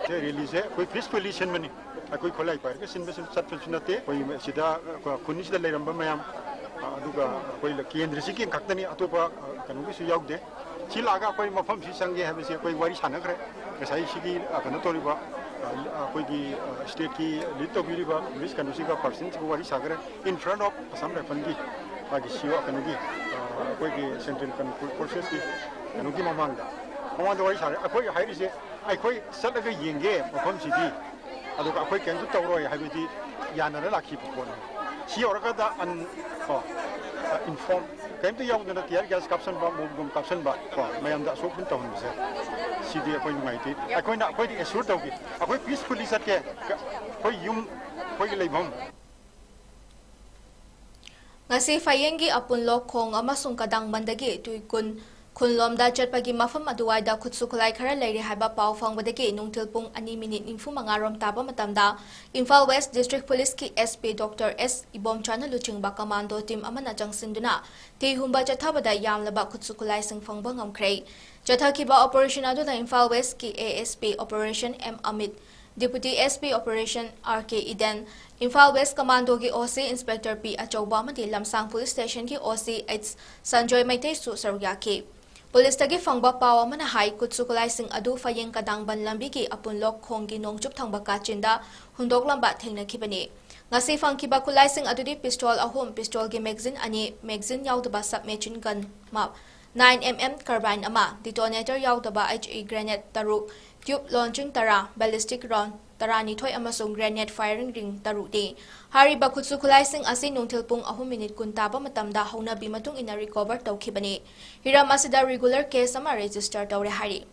ꯁꯦ, ꯔꯦꯂꯤꯁꯦ ꯑꯩꯈꯣꯏ ꯄꯤꯁꯐꯨꯜꯂꯤ ꯁꯤꯟꯕꯅꯤ꯫ ꯑꯩꯈꯣꯏ ꯈꯨꯠꯂꯥꯏ ꯄꯥꯏꯔꯒ ꯁꯤꯟꯕꯁꯨ ꯆꯠꯄꯁꯨ ꯅꯠꯇꯦ꯫ ꯑꯩꯈꯣꯏ ꯁꯤꯗ, ꯑꯩꯈꯣꯏ ꯈꯨꯟꯁꯤꯗ ꯂꯩꯔꯝꯕ ꯃꯌꯥꯝ, ꯑ, ꯑꯗꯨꯒ ꯑꯩꯈꯣꯏ ꯀꯦꯟꯗ꯭ꯔꯁꯤꯒꯤ ꯈꯛꯇꯅꯤ, ꯑꯇꯣꯞꯄ, ꯑ, ꯀꯩꯅꯣꯒꯤꯁꯨ ꯌꯥꯎꯗꯦ꯫ ꯁꯤ ꯂꯥꯛꯑꯒ ꯑꯩꯈꯣꯏ ꯃꯐꯝꯁꯤ ꯆꯪꯒꯦ ꯍꯥꯏꯕꯁꯤ ꯑꯩꯈꯣꯏ ꯋꯥꯔꯤ ꯁꯥꯟꯅꯈ꯭ꯔꯦ꯫ ꯉꯁꯥꯏ ꯁꯤꯒꯤ, ꯑ, ꯀꯩꯅꯣ ꯇꯧꯔꯤꯕ, ꯑ, ꯑꯩꯈꯣꯏꯒꯤ, ꯑ, stateꯀꯤ lead ꯇꯧꯕꯤꯔꯤꯕ ꯃꯤꯁ ꯀꯩꯅꯣꯁꯤꯒ, personꯁꯤꯒ ꯋꯥꯔꯤ ꯁꯥꯈ꯭ꯔꯦ꯫ In front of Assam Riflesꯀꯤ, ꯃꯥꯒꯤ ꯁꯤ ꯑꯣ ꯀꯩꯅꯣꯒꯤ, ꯑ, ꯑꯩꯈꯣꯏꯒꯤ central ꯀꯩꯅꯣ forcesꯀꯤ ꯀꯩꯅꯣꯒꯤ ꯃꯃꯥꯡꯗ, ꯃꯃꯥꯡꯗ ꯋꯥꯔꯤ ꯁꯥꯔꯦ꯫ ꯑꯩꯈꯣꯏ ꯍꯥꯏꯔꯤꯁꯦ, ꯑꯩꯈꯣꯏ ꯆꯠꯂꯒ ꯌꯦꯡꯒꯦ ꯃꯐꯝꯁꯤꯗꯤ, ꯑꯗꯨꯒ ꯑꯩꯈꯣꯏ ꯀꯩꯝꯇ ꯇꯧꯔꯣꯏ ꯍꯥꯏꯕꯗꯤ ꯌꯥꯅꯔ ꯂꯥꯛꯈꯤꯕ ꯄꯣꯠꯅꯤ꯫ ꯁꯤ ꯌꯧꯔꯀꯥꯟꯗ ꯑꯟ-, ꯀꯣ, ꯑ, inform, ꯀꯩꯝꯇ ꯌꯥꯎꯗꯅ tear gas ꯀꯥꯞꯁꯟꯕ, move bomb ꯀꯥꯞꯁꯟꯕ, ꯀꯣ, ꯃꯌꯥꯝꯗ ꯑꯁꯣꯛ ꯑꯄꯟ ꯇꯧꯍꯟꯕꯁꯦ, ꯁꯤꯗꯤ ꯑꯩꯈꯣꯏ ꯅꯨꯡꯉꯥꯏꯇꯦ꯫ ꯑꯩꯈꯣꯏꯅ, ꯑꯩꯈꯣꯏꯗꯤ assure ꯇꯧꯒꯦ, ꯑꯩꯈꯣꯏ peacefully ꯆꯠꯀꯦ, ꯑꯩꯈꯣꯏ ꯌꯨꯝ, ꯑꯩꯈꯣꯏꯒꯤ ꯂꯩꯐꯝ꯫ ꯉꯁꯤ ꯐꯌꯦꯡꯒꯤ ꯑꯄꯨꯟꯂꯣꯛ ꯈꯣꯡ ꯑꯃꯁꯨꯡ ꯀꯗꯥꯡꯕꯟꯗꯒꯤ ꯇꯨꯏꯀꯨꯟ ꯈꯨꯟꯂꯣꯝꯗ ꯆꯠꯄꯒꯤ ꯃꯐꯝ ꯑꯗꯨꯋꯥꯏꯗ ꯈꯨꯠꯁꯨ ꯈꯨꯠꯂꯥꯏ ꯈꯔ ꯂꯩꯔꯦ ꯍꯥꯏꯕ ꯄꯥꯎ ꯐꯪꯕꯗꯒꯤ ꯅꯨꯡꯊꯤꯜ ꯄꯨꯡ ꯑꯅꯤ ꯃꯤꯅꯤꯠ ꯅꯤꯐꯨ ꯃꯉꯥ ꯔꯣꯝ ꯇꯥꯕ ꯃꯇꯝꯗ ꯏꯝꯐꯥꯜ ꯋꯦꯁ ꯗꯤꯁꯇ꯭ꯔꯤꯛ ꯄꯨꯂꯤꯁꯀꯤ SP Doctor S ꯏꯕꯣꯝꯆꯥꯅ ꯂꯨꯆꯤꯡꯕ ꯀꯃꯥꯟꯗꯣ ꯇꯤꯝ ꯑꯃꯅ ꯆꯪꯁꯤꯟꯗꯨꯅ ꯊꯤ ꯍꯨꯝꯕ ꯆꯠꯊꯕꯗ ꯌꯥꯝꯂꯕ ꯈꯨꯠꯁꯨ ꯈꯨꯠꯂꯥꯏꯁꯤꯡ ꯐꯪꯕ ꯉꯝꯈ꯭ꯔꯦ꯫ ꯆꯠꯊꯈꯤꯕ ꯑꯣꯄꯔꯦꯁꯟ ꯑꯗꯨꯗ ꯏꯝꯐꯥꯜ ꯋꯦꯁꯀꯤ ASP Operation M Amit, Deputy SP Operation R K Iden, Imphal west ꯀꯃꯥꯟꯗꯣꯒꯤ OC Inspector P ꯑꯆꯧꯕ ꯑꯃꯗꯤ ꯂꯝꯁꯥꯡ ꯄꯨꯂꯤꯁ ꯁ꯭ꯇꯦꯁꯟꯒꯤ OC H ꯁꯟꯖꯣꯏ ꯃꯩꯇꯩꯁꯨ ꯁꯔꯨꯛ ꯌꯥꯈꯤ꯫ ꯄꯨꯂꯤꯁꯇꯒꯤ ꯐꯪꯕ ꯄꯥꯎ ꯑꯃꯅ ꯍꯥꯏ, ꯈꯨꯠꯁꯨ ꯈꯨꯠꯂꯥꯏꯁꯤꯡ ꯑꯗꯨ ꯐꯌꯦꯡ ꯀꯗꯥꯡꯕꯟ ꯂꯝꯕꯤꯒꯤ ꯑꯄꯨꯟꯂꯣꯛ ꯈꯣꯡꯒꯤ ꯅꯣꯡꯆꯨꯞ ꯊꯪꯕ ꯀꯥꯆꯤꯟꯗ ꯍꯨꯟꯗꯣꯛꯂꯝꯕ ꯊꯦꯡꯅꯈꯤꯕꯅꯤ꯫ ꯉꯁꯤ ꯐꯪꯈꯤꯕ ꯈꯨꯠꯂꯥꯏꯁꯤꯡ ꯑꯗꯨꯗꯤ ꯄꯤꯁꯇꯣꯜ ꯑꯍꯨꯝ, ꯄꯤꯁꯇꯣꯜꯒꯤ ꯃꯦꯒꯥꯖꯤꯟ ꯑꯅꯤ, ꯃꯦꯒꯥꯖꯤꯟ ꯌꯥꯎꯗꯕ ꯁꯕ ꯃꯦꯆꯤꯟ ꯒꯟ ꯑꯃ, nine MM carbine ꯑꯃ, detonator ꯌꯥꯎꯗꯕ HE grenade ꯇꯔꯨꯛ, tube launching ꯇꯔꯥ, ballistic round ꯇꯔꯥꯅꯤꯊꯣꯏ ꯑꯃꯁꯨꯡ grenade firing ring ꯇꯔꯨꯛꯅꯤ꯫ ꯍꯥꯏꯔꯤꯕ ꯈꯨꯠꯁꯨ ꯈꯨꯠꯂꯥꯏꯁꯤꯡ ꯑꯁꯤ ꯅꯨꯡꯊꯤꯜ ꯄꯨꯡ ꯑꯍꯨꯝ ꯃꯤꯅꯤꯠ ꯀꯨꯟ ꯇꯥꯕ ꯃꯇꯝꯗ ꯍꯧꯅꯕꯤ ꯃꯇꯨꯡ ꯏꯟꯅ recover ꯇꯧꯈꯤꯕꯅꯤ꯫ ꯍꯤꯔꯝ ꯑꯁꯤꯗ regular case ꯑꯃ register ꯇꯧꯔꯦ ꯍꯥꯏꯔꯤ꯫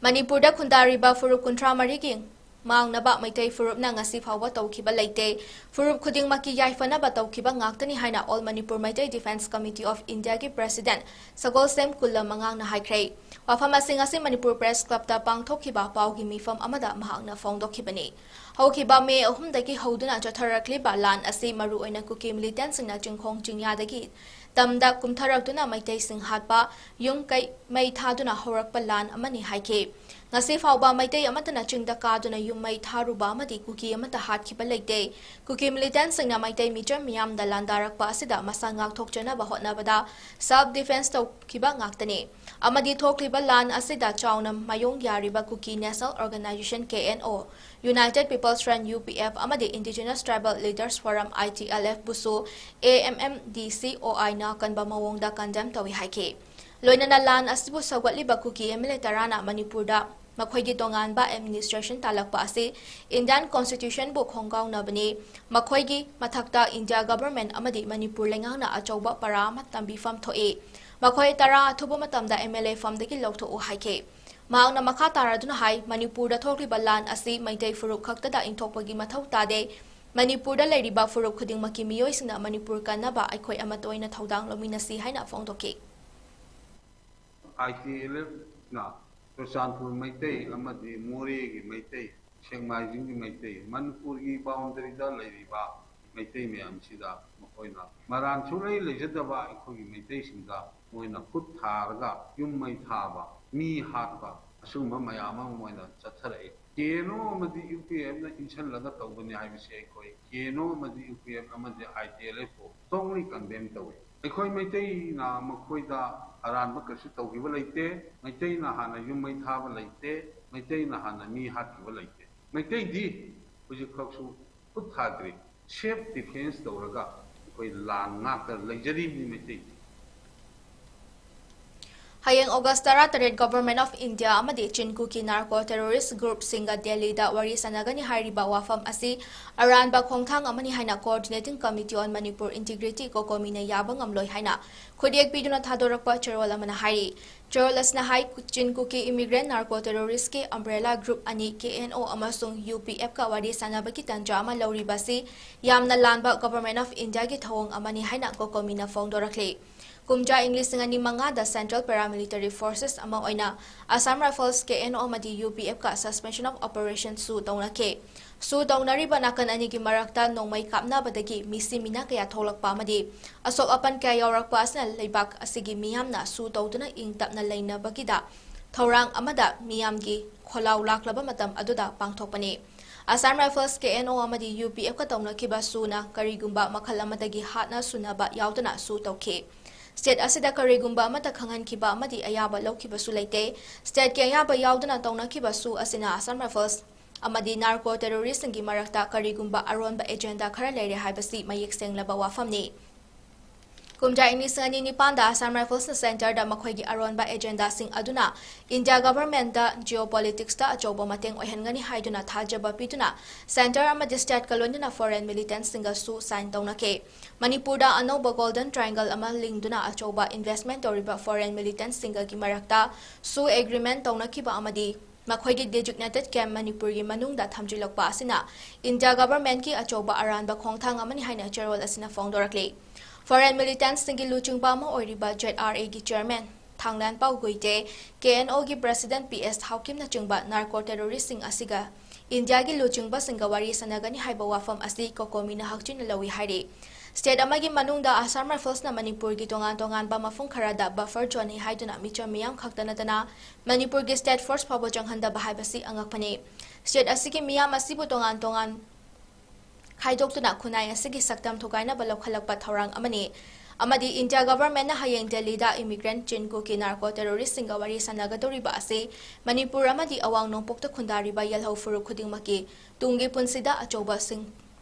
ꯃꯅꯤꯄꯨꯔꯗ ꯈꯨꯟꯗꯥꯔꯤꯕ ꯐꯨꯔꯨꯞ ꯀꯨꯟꯊ꯭ꯔꯥ ꯃꯔꯤꯒꯤ ꯃꯥꯡꯅꯕ ꯃꯩꯇꯩ ꯐꯨꯔꯨꯞꯅ ꯉꯁꯤ ꯐꯥꯎꯕ ꯇꯧꯈꯤꯕ ꯂꯩꯇꯦ꯫ ꯐꯨꯔꯨꯞ ꯈꯨꯗꯤꯡꯃꯛꯀꯤ ꯌꯥꯏꯐꯅꯕ ꯇꯧꯈꯤꯕ ꯉꯥꯛꯇꯅꯤ ꯍꯥꯏꯅ All Manipur Meitei Defence Committee of Indiaꯒꯤ President ꯁꯒꯣꯜꯁꯦꯝ ꯀꯨꯜꯂ ꯃꯉꯥꯡꯅ ꯍꯥꯏꯈ꯭ꯔꯦ꯫ ꯋꯥꯐꯝ ꯑꯁꯤ ꯉꯁꯤ ꯃꯅꯤꯄꯨꯔ Press Clubꯇ ꯄꯥꯡꯊꯣꯛꯈꯤꯕ ꯄꯥꯎꯒꯤ ꯃꯤꯐꯝ ꯑꯃꯗ ꯃꯍꯥꯛꯅ ꯐꯣꯡꯗꯣꯛꯈꯤꯕꯅꯤ꯫ ꯍꯧꯈꯤꯕ ꯃꯦ ꯑꯍꯨꯝꯗꯒꯤ ꯍꯧꯗꯨꯅ ꯆꯠꯊꯔꯛꯂꯤꯕ ꯂꯥꯟ ꯑꯁꯤ ꯃꯔꯨꯑꯣꯏꯅ ꯀꯨꯀꯤ militantꯁꯤꯡꯅ ꯆꯤꯡꯈꯣꯡ ꯆꯤꯡꯌꯥꯗꯒꯤ ꯇꯝꯗ ꯀꯨꯝꯊꯔꯛꯇꯨꯅ ꯃꯩꯇꯩꯁꯤꯡ ꯍꯥꯠꯄ, ꯌꯨꯝ ꯀꯩ ꯃꯩ ꯊꯥꯗꯨꯅ ꯍꯧꯔꯛꯄ ꯂꯥꯟ ꯑꯃꯅꯤ ꯍꯥꯏꯈꯤ꯫ ꯉꯁꯤ ꯐꯥꯎꯕ ꯃꯩꯇꯩ ꯑꯃꯠꯇꯅ ꯆꯤꯡꯗ ꯀꯥꯗꯨꯅ ꯌꯨꯝ ꯃꯩ ꯊꯥꯔꯨꯕ ꯑꯃꯗꯤ ꯀꯨꯀꯤ ꯑꯃꯠꯇ ꯍꯥꯠꯈꯤꯕ ꯂꯩꯇꯦ꯫ ꯀꯨꯀꯤ militantꯁꯤꯡꯅ ꯃꯩꯇꯩ ꯃꯤꯆꯝ ꯃꯤꯌꯥꯝꯗ ꯂꯥꯟꯗꯥꯔꯛꯄ ꯑꯁꯤꯗ ꯃꯁꯥ ꯉꯥꯛꯊꯣꯛꯆꯅꯕ ꯍꯣꯠꯅꯕꯗ self defence ꯇꯧꯈꯤꯕ ꯉꯥꯛꯇꯅꯤ꯫ ꯑꯃꯗꯤ ꯊꯣꯛꯂꯤꯕ ꯂꯥꯟ ꯑꯁꯤꯗ ꯆꯥꯎꯅ ꯃꯥꯌꯣꯡ ꯌꯥꯔꯤꯕ ꯀꯨꯀꯤ National Organisation, KNO, United People's Front, UPF, ꯑꯃꯗꯤ Indigenous Tribal Leaders Forum, ITLF, ꯕꯨꯁꯨ AMMDCOIꯅ ꯑꯀꯟꯕ ꯃꯑꯣꯡꯗ condemn ꯇꯧꯏ ꯍꯥꯏꯈꯤ꯫ ꯂꯣꯏꯅꯅ ꯂꯥꯟ ꯑꯁꯤꯕꯨ ꯁꯧꯒꯠꯂꯤꯕ ꯀꯨꯀꯤ MLA ꯇꯔꯥꯅ ꯃꯅꯤꯄꯨꯔꯗ ꯃꯈꯣꯏꯒꯤ ꯇꯣꯉꯥꯟꯕ administration ꯇꯥꯜꯂꯛꯄ ꯑꯁꯤ Indian Constitutionꯕꯨ ꯈꯣꯡꯒꯥꯎꯅꯕꯅꯤ꯫ ꯃꯈꯣꯏꯒꯤ ꯃꯊꯛꯇ India Government ꯑꯃꯗꯤ ꯃꯅꯤꯄꯨꯔ ꯂꯩꯉꯥꯛꯅ ꯑꯆꯧꯕ ꯄꯔꯥ ꯑꯃ ꯇꯝꯕꯤꯐꯝ ꯊꯣꯛꯏ꯫ ꯃꯈꯣꯏ ꯇꯔꯥ ꯑꯊꯨꯕ ꯃꯇꯝꯗ MLA ꯐꯝꯗꯒꯤ ꯂꯧꯊꯣꯛꯎ ꯍꯥꯏꯈꯤ꯫ ꯃꯍꯥꯛꯅ ꯃꯈꯥ ꯇꯥꯔꯗꯨꯅ ꯍꯥꯏ, ꯃꯅꯤꯄꯨꯔꯗ ꯊꯣꯛꯂꯤꯕ ꯂꯥꯟ ꯑꯁꯤ ꯃꯩꯇꯩ ꯐꯨꯔꯨꯞ ꯈꯛꯇꯗ ꯏꯟꯊꯣꯛꯄꯒꯤ ꯃꯊꯧ ꯇꯥꯗꯦ꯫ ꯃꯅꯤꯄꯨꯔꯗ ꯂꯩꯔꯤꯕ ꯐꯨꯔꯨꯞ ꯈꯨꯗꯤꯡꯃꯛꯀꯤ ꯃꯤꯑꯣꯏꯁꯤꯡꯅ ꯃꯅꯤꯄꯨꯔ ꯀꯟꯅꯕ ꯑꯩꯈꯣꯏ ꯑꯃꯠꯇ ꯑꯣꯏꯅ ꯊꯧꯗꯥꯡ ꯂꯧꯃꯤꯟꯅꯁꯤ ꯍꯥꯏꯅ ꯐꯣꯡꯗꯣꯛꯈꯤ꯫ ꯑꯥꯏ ꯇꯤ ꯑꯦꯜ ꯑꯦꯐꯅ ꯆꯨꯔꯆꯥꯟꯄꯨꯔ ꯃꯩꯇꯩ ꯑꯃꯗꯤ ꯃꯣꯔꯦꯒꯤ ꯃꯩꯇꯩ, ꯁꯦꯛꯃꯥꯏꯖꯤꯡꯒꯤ ꯃꯩꯇꯩ, ꯃꯅꯤꯄꯨꯔꯒꯤ ꯕꯥꯎꯟꯗꯔꯤꯗ ꯂꯩꯔꯤꯕ ꯃꯩꯇꯩ ꯃꯌꯥꯝꯁꯤꯗ ꯃꯈꯣꯏꯅ ꯃꯔꯥꯟ ꯁꯨꯛꯂꯩ ꯂꯩꯖꯗꯕ ꯑꯩꯈꯣꯏꯒꯤ ꯃꯩꯇꯩꯁꯤꯡꯗ ꯃꯣꯏꯅ ꯈꯨꯠ ꯊꯥꯔꯒ ꯌꯨꯝ ꯃꯩ ꯊꯥꯕ, ꯃꯤ ꯍꯥꯠꯄ, ꯑꯁꯤꯒꯨꯝꯕ ꯃꯌꯥꯝ ꯑꯃ ꯃꯣꯏꯅ ꯆꯠꯊꯔꯛꯏ꯫ ꯀꯦ ꯑꯦꯟ ꯑꯣ ꯑꯃꯗꯤ ꯌꯨ ꯄꯤ ꯑꯦꯐꯅ ꯏꯟꯁꯤꯜꯂꯒ ꯇꯧꯕꯅꯤ ꯍꯥꯏꯕꯁꯤ ꯑꯩꯈꯣꯏ ꯀꯦ ꯑꯦꯟ ꯑꯣ ꯑꯃꯗꯤ ꯌꯨ ꯄꯤ ꯑꯦꯐ ꯑꯃꯗꯤ ꯑꯥꯏ ꯇꯤ ꯑꯦꯜ ꯑꯦꯐꯄꯨ strongly condemn ꯇꯧꯏ꯫ ꯑꯩꯈꯣꯏ ꯃꯩꯇꯩꯅ ꯃꯈꯣꯏꯗ ꯑꯔꯥꯟꯕ ꯀꯩꯁꯨ ꯇꯧꯈꯤꯕ ꯂꯩꯇꯦ꯫ ꯃꯩꯇꯩꯅ ꯍꯥꯟꯅ ꯌꯨꯝ ꯃꯩ ꯊꯥꯕ ꯂꯩꯇꯦ꯫ ꯃꯩꯇꯩꯅ ꯍꯥꯟꯅ ꯃꯤ ꯍꯥꯠꯈꯤꯕ ꯂꯩꯇꯦ꯫ ꯃꯩꯇꯩꯗꯤ ꯍꯧꯖꯤꯛ ꯐꯥꯎꯁꯨ ꯈꯨꯠ ꯊꯥꯗ꯭ꯔꯤ꯫ Self defence ꯇꯧꯔꯒ ꯑꯩꯈꯣꯏ ꯂꯥꯟ ꯉꯥꯛꯇ ꯂꯩꯖꯔꯤꯕꯅꯤ ꯃꯩꯇꯩꯗꯤ꯫ ꯍꯌꯦꯡ August ꯇꯔꯥꯇꯔꯦꯠ Government of India ꯑꯃꯗꯤ ꯆꯤꯟ ꯀꯨꯀꯤ narco terrorist groupꯁꯤꯡꯒ ꯗꯦꯜꯂꯤꯗ ꯋꯥꯔꯤ ꯁꯥꯟꯅꯒꯅꯤ ꯍꯥꯏꯔꯤꯕ ꯋꯥꯐꯝ ꯑꯁꯤ ꯑꯔꯥꯟꯕ ꯈꯣꯡꯊꯥꯡ ꯑꯃꯅꯤ ꯍꯥꯏꯅ Coordinating Committee on Manipur Integrity, COCOMIꯅ ꯌꯥꯕ ꯉꯝꯂꯣꯏ ꯍꯥꯏꯅ ꯈꯨꯠꯌꯦꯛ ꯄꯤꯗꯨꯅ ꯊꯥꯗꯣꯔꯛꯄ ꯆꯦꯔꯣꯜ ꯑꯃꯅ ꯍꯥꯏꯔꯤ꯫ ꯆꯦꯔꯣꯜ ꯑꯁꯤꯅ ꯍꯥꯏ, ꯆꯤꯟ ꯀꯨꯀꯤ immigrant narco terroristꯀꯤ umbrella group ꯑꯅꯤ ꯀꯦ ꯑꯦꯟ ꯑꯣ ꯑꯃꯁꯨꯡ ꯌꯨ ꯄꯤ ꯑꯦꯐꯀ ꯋꯥꯔꯤ ꯁꯥꯟꯅꯕꯒꯤ ꯇꯟꯖꯥ ꯑꯃ ꯂꯧꯔꯤꯕ ꯑꯁꯤ ꯌꯥꯝꯅ ꯂꯥꯟꯕ Government of Indiaꯒꯤ ꯊꯧꯑꯣꯡ ꯑꯃꯅꯤ ꯍꯥꯏꯅ COCOMIꯅ ꯐꯣꯡꯗꯣꯔꯛꯂꯤ꯫ ꯀꯨꯝꯖꯥ ꯏꯪ ꯂꯤꯁꯤꯡ ꯑꯅꯤ ꯃꯉꯥꯗ Central Paramilitary Forces ꯑꯃ ꯑꯣꯏꯅ Assam Rifles, ꯀꯦ ꯑꯦꯟ ꯑꯣ ꯑꯃꯗꯤ ꯌꯨ ꯄꯤ ꯑꯦꯐꯀ suspension of operation ꯁꯨ ꯇꯧꯅꯈꯤ꯫ ꯁꯨ ꯇꯧꯅꯔꯤꯕ ꯅꯥꯀꯟ ꯑꯅꯤꯒꯤ ꯃꯔꯛꯇ ꯅꯣꯡꯃꯩ ꯀꯥꯞꯅꯕꯗꯒꯤ ꯃꯤꯁꯤ ꯃꯤꯅꯥ ꯀꯌꯥ ꯊꯣꯛꯂꯛꯄ ꯑꯃꯗꯤ ꯑꯁꯣꯛ ꯑꯄꯟ ꯀꯌꯥ ꯌꯥꯎꯔꯛꯄ ꯑꯁꯤꯅ ꯂꯩꯕꯥꯛ ꯑꯁꯤꯒꯤ ꯃꯤꯌꯥꯝꯅ ꯁꯨ ꯇꯧꯗꯨꯅ ꯏꯪ ꯇꯞꯅ ꯂꯩꯅꯕꯒꯤꯗ ꯊꯧꯔꯥꯡ ꯑꯃꯗ ꯃꯤꯌꯥꯝꯒꯤ ꯈꯣꯜꯂꯥꯎ ꯂꯥꯛꯂꯕ ꯃꯇꯝ ꯑꯗꯨꯗ ꯄꯥꯡꯊꯣꯛꯄꯅꯤ꯫ Assam Rifles, ꯀꯦ ꯑꯦꯟ ꯑꯣ ꯑꯃꯗꯤ ꯌꯨ ꯄꯤ ꯑꯦꯐꯀ ꯇꯧꯅꯈꯤꯕ ꯁꯨꯅ ꯀꯔꯤꯒꯨꯝꯕ ꯃꯈꯜ ꯑꯃꯗꯒꯤ ꯍꯥꯠꯅ ꯁꯨꯅꯕ ꯌꯥꯎꯗꯅ ꯁꯨ ꯇꯧꯈꯤ꯫ State ꯑꯁꯤꯗ ꯀꯔꯤꯒꯨꯝꯕ ꯑꯃꯠꯇ ꯈꯪꯍꯟꯈꯤꯕ ꯑꯃꯗꯤ ꯑꯌꯥꯕ ꯂꯧꯈꯤꯕꯁꯨ ꯂꯩꯇꯦ꯫ Stateꯀꯤ ꯑꯌꯥꯕ ꯌꯥꯎꯗꯅ ꯇꯧꯅꯈꯤꯕ ꯁꯨ ꯑꯁꯤꯅ Assam Rifles ꯑꯃꯗꯤ narco terroristꯁꯤꯡꯒꯤ ꯃꯔꯛꯇ ꯀꯔꯤꯒꯨꯝꯕ ꯑꯔꯣꯟꯕ agenda ꯈꯔ ꯂꯩꯔꯦ ꯍꯥꯏꯕꯁꯤ ꯃꯌꯦꯛ ꯁꯦꯡꯂꯕ ꯋꯥꯐꯝꯅꯤ꯫ ꯀꯨꯝꯖꯥ ꯏꯪ ꯂꯤꯁꯤꯡ ꯑꯅꯤ ꯅꯤꯄꯥꯟꯗ Assam Riflesꯅ centreꯗ ꯃꯈꯣꯏꯒꯤ ꯑꯔꯣꯟꯕ agendaꯁꯤꯡ ꯑꯗꯨꯅ India governmentꯇ geopoliticsꯇ ꯑꯆꯧꯕ ꯃꯇꯦꯡ ꯑꯣꯏꯍꯟꯒꯅꯤ ꯍꯥꯏꯗꯨꯅ ꯊꯥꯖꯕ ꯄꯤꯗꯨꯅ centre ꯑꯃꯗꯤ stateꯀ ꯂꯣꯏꯅꯅ foreign militantꯁꯤꯡꯒꯁꯨ sign ꯇꯧꯅꯈꯤ꯫ ꯃꯅꯤꯄꯨꯔꯗ ꯑꯅꯧꯕ Golden Triangle ꯑꯃ ꯂꯤꯡꯗꯨꯅ ꯑꯆꯧꯕ investment ꯇꯧꯔꯤꯕ foreign militantꯁꯤꯡꯒꯒꯤ ꯃꯔꯛꯇ ꯁꯨ agreement ꯇꯧꯅꯈꯤꯕ ꯑꯃꯗꯤ ꯃꯈꯣꯏꯒꯤ designated camp ꯃꯅꯤꯄꯨꯔꯒꯤ ꯃꯅꯨꯡꯗ ꯊꯝꯖꯤꯜꯂꯛꯄ ꯑꯁꯤꯅ ꯏꯟꯗꯤꯌꯥ governmentꯀꯤ ꯑꯆꯧꯕ ꯑꯔꯥꯟꯕ ꯈꯣꯡꯊꯥꯡ ꯑꯃꯅꯤ ꯍꯥꯏꯅ ꯆꯦꯔꯣꯜ ꯑꯁꯤꯅ ꯐꯣꯡꯗꯣꯔꯛꯂꯤ꯫ Foreign militantꯁꯤꯡꯒꯤ ꯂꯨꯆꯤꯡꯕ ꯑꯃ ꯑꯣꯏꯔꯤꯕ ZRAꯒꯤ chairman ꯊꯥꯡꯂꯦꯟꯄꯥꯎ ꯒꯨꯏꯇꯦ, KNOꯒꯤ president PS ꯊꯥꯎꯀꯤꯝꯅꯆꯤꯡꯕ narco terroristꯁꯤꯡ ꯑꯁꯤꯒ ꯏꯟꯗꯤꯌꯥꯒꯤ ꯂꯨꯆꯤꯡꯕꯁꯤꯡꯒ ꯋꯥꯔꯤ ꯁꯥꯟꯅꯒꯅꯤ ꯍꯥꯏꯕ ꯋꯥꯐꯝ ꯑꯁꯤ COCOMIꯅ ꯍꯛꯆꯤꯟꯅ ꯂꯧꯏ ꯍꯥꯏꯔꯤ꯫ State ꯑꯃꯒꯤ ꯃꯅꯨꯡꯗ Assam Riflesꯅ ꯃꯅꯤꯄꯨꯔꯒꯤ ꯇꯣꯉꯥꯟ ꯇꯣꯉꯥꯟꯕ ꯃꯐꯝ ꯈꯔꯗ buffer zoneꯅꯤ ꯍꯥꯏꯗꯨꯅ ꯃꯤꯆꯝ ꯃꯤꯌꯥꯝ ꯈꯛꯇ ꯅꯠꯇꯅ ꯃꯅꯤꯄꯨꯔꯒꯤ state force ꯐꯥꯎꯕ ꯆꯪꯍꯟꯗꯕ ꯍꯥꯏꯕꯁꯤ ꯑꯉꯛꯄꯅꯤ꯫ State ꯑꯁꯤꯒꯤ ꯃꯤꯌꯥꯝ ꯑꯁꯤꯕꯨ ꯇꯣꯉꯥꯟ ꯇꯣꯉꯥꯟ ꯈꯥꯏꯗꯣꯛꯇꯨꯅ ꯈꯨꯟꯅꯥꯏ ꯑꯁꯤꯒꯤ ꯁꯛꯇꯝ ꯊꯨꯒꯥꯏꯅꯕ ꯂꯧꯈꯠꯂꯛꯄ ꯊꯧꯔꯥꯡ ꯑꯃꯅꯤ꯫ ꯑꯃꯗꯤ ꯏꯟꯗꯤꯌꯥ governmentꯅ ꯍꯌꯦꯡ ꯗꯦꯜꯂꯤꯗ immigrant ꯆꯤꯟ ꯀꯨꯀꯤ narco terroristꯁꯤꯡꯒ ꯋꯥꯔꯤ ꯁꯥꯟꯅꯒꯗꯧꯔꯤꯕ ꯑꯁꯤ ꯃꯅꯤꯄꯨꯔ ꯑꯃꯗꯤ ꯑꯋꯥꯡ ꯅꯣꯡꯄꯣꯛꯇ ꯈꯨꯟꯗꯥꯔꯤꯕ ꯌꯦꯜꯍꯧ ꯐꯨꯔꯨꯞ ꯈꯨꯗꯤꯡꯃꯛꯀꯤ ꯇꯨꯡꯒꯤ ꯄꯨꯟꯁꯤꯗ ꯑꯆꯧꯕ ꯁꯤꯡ-,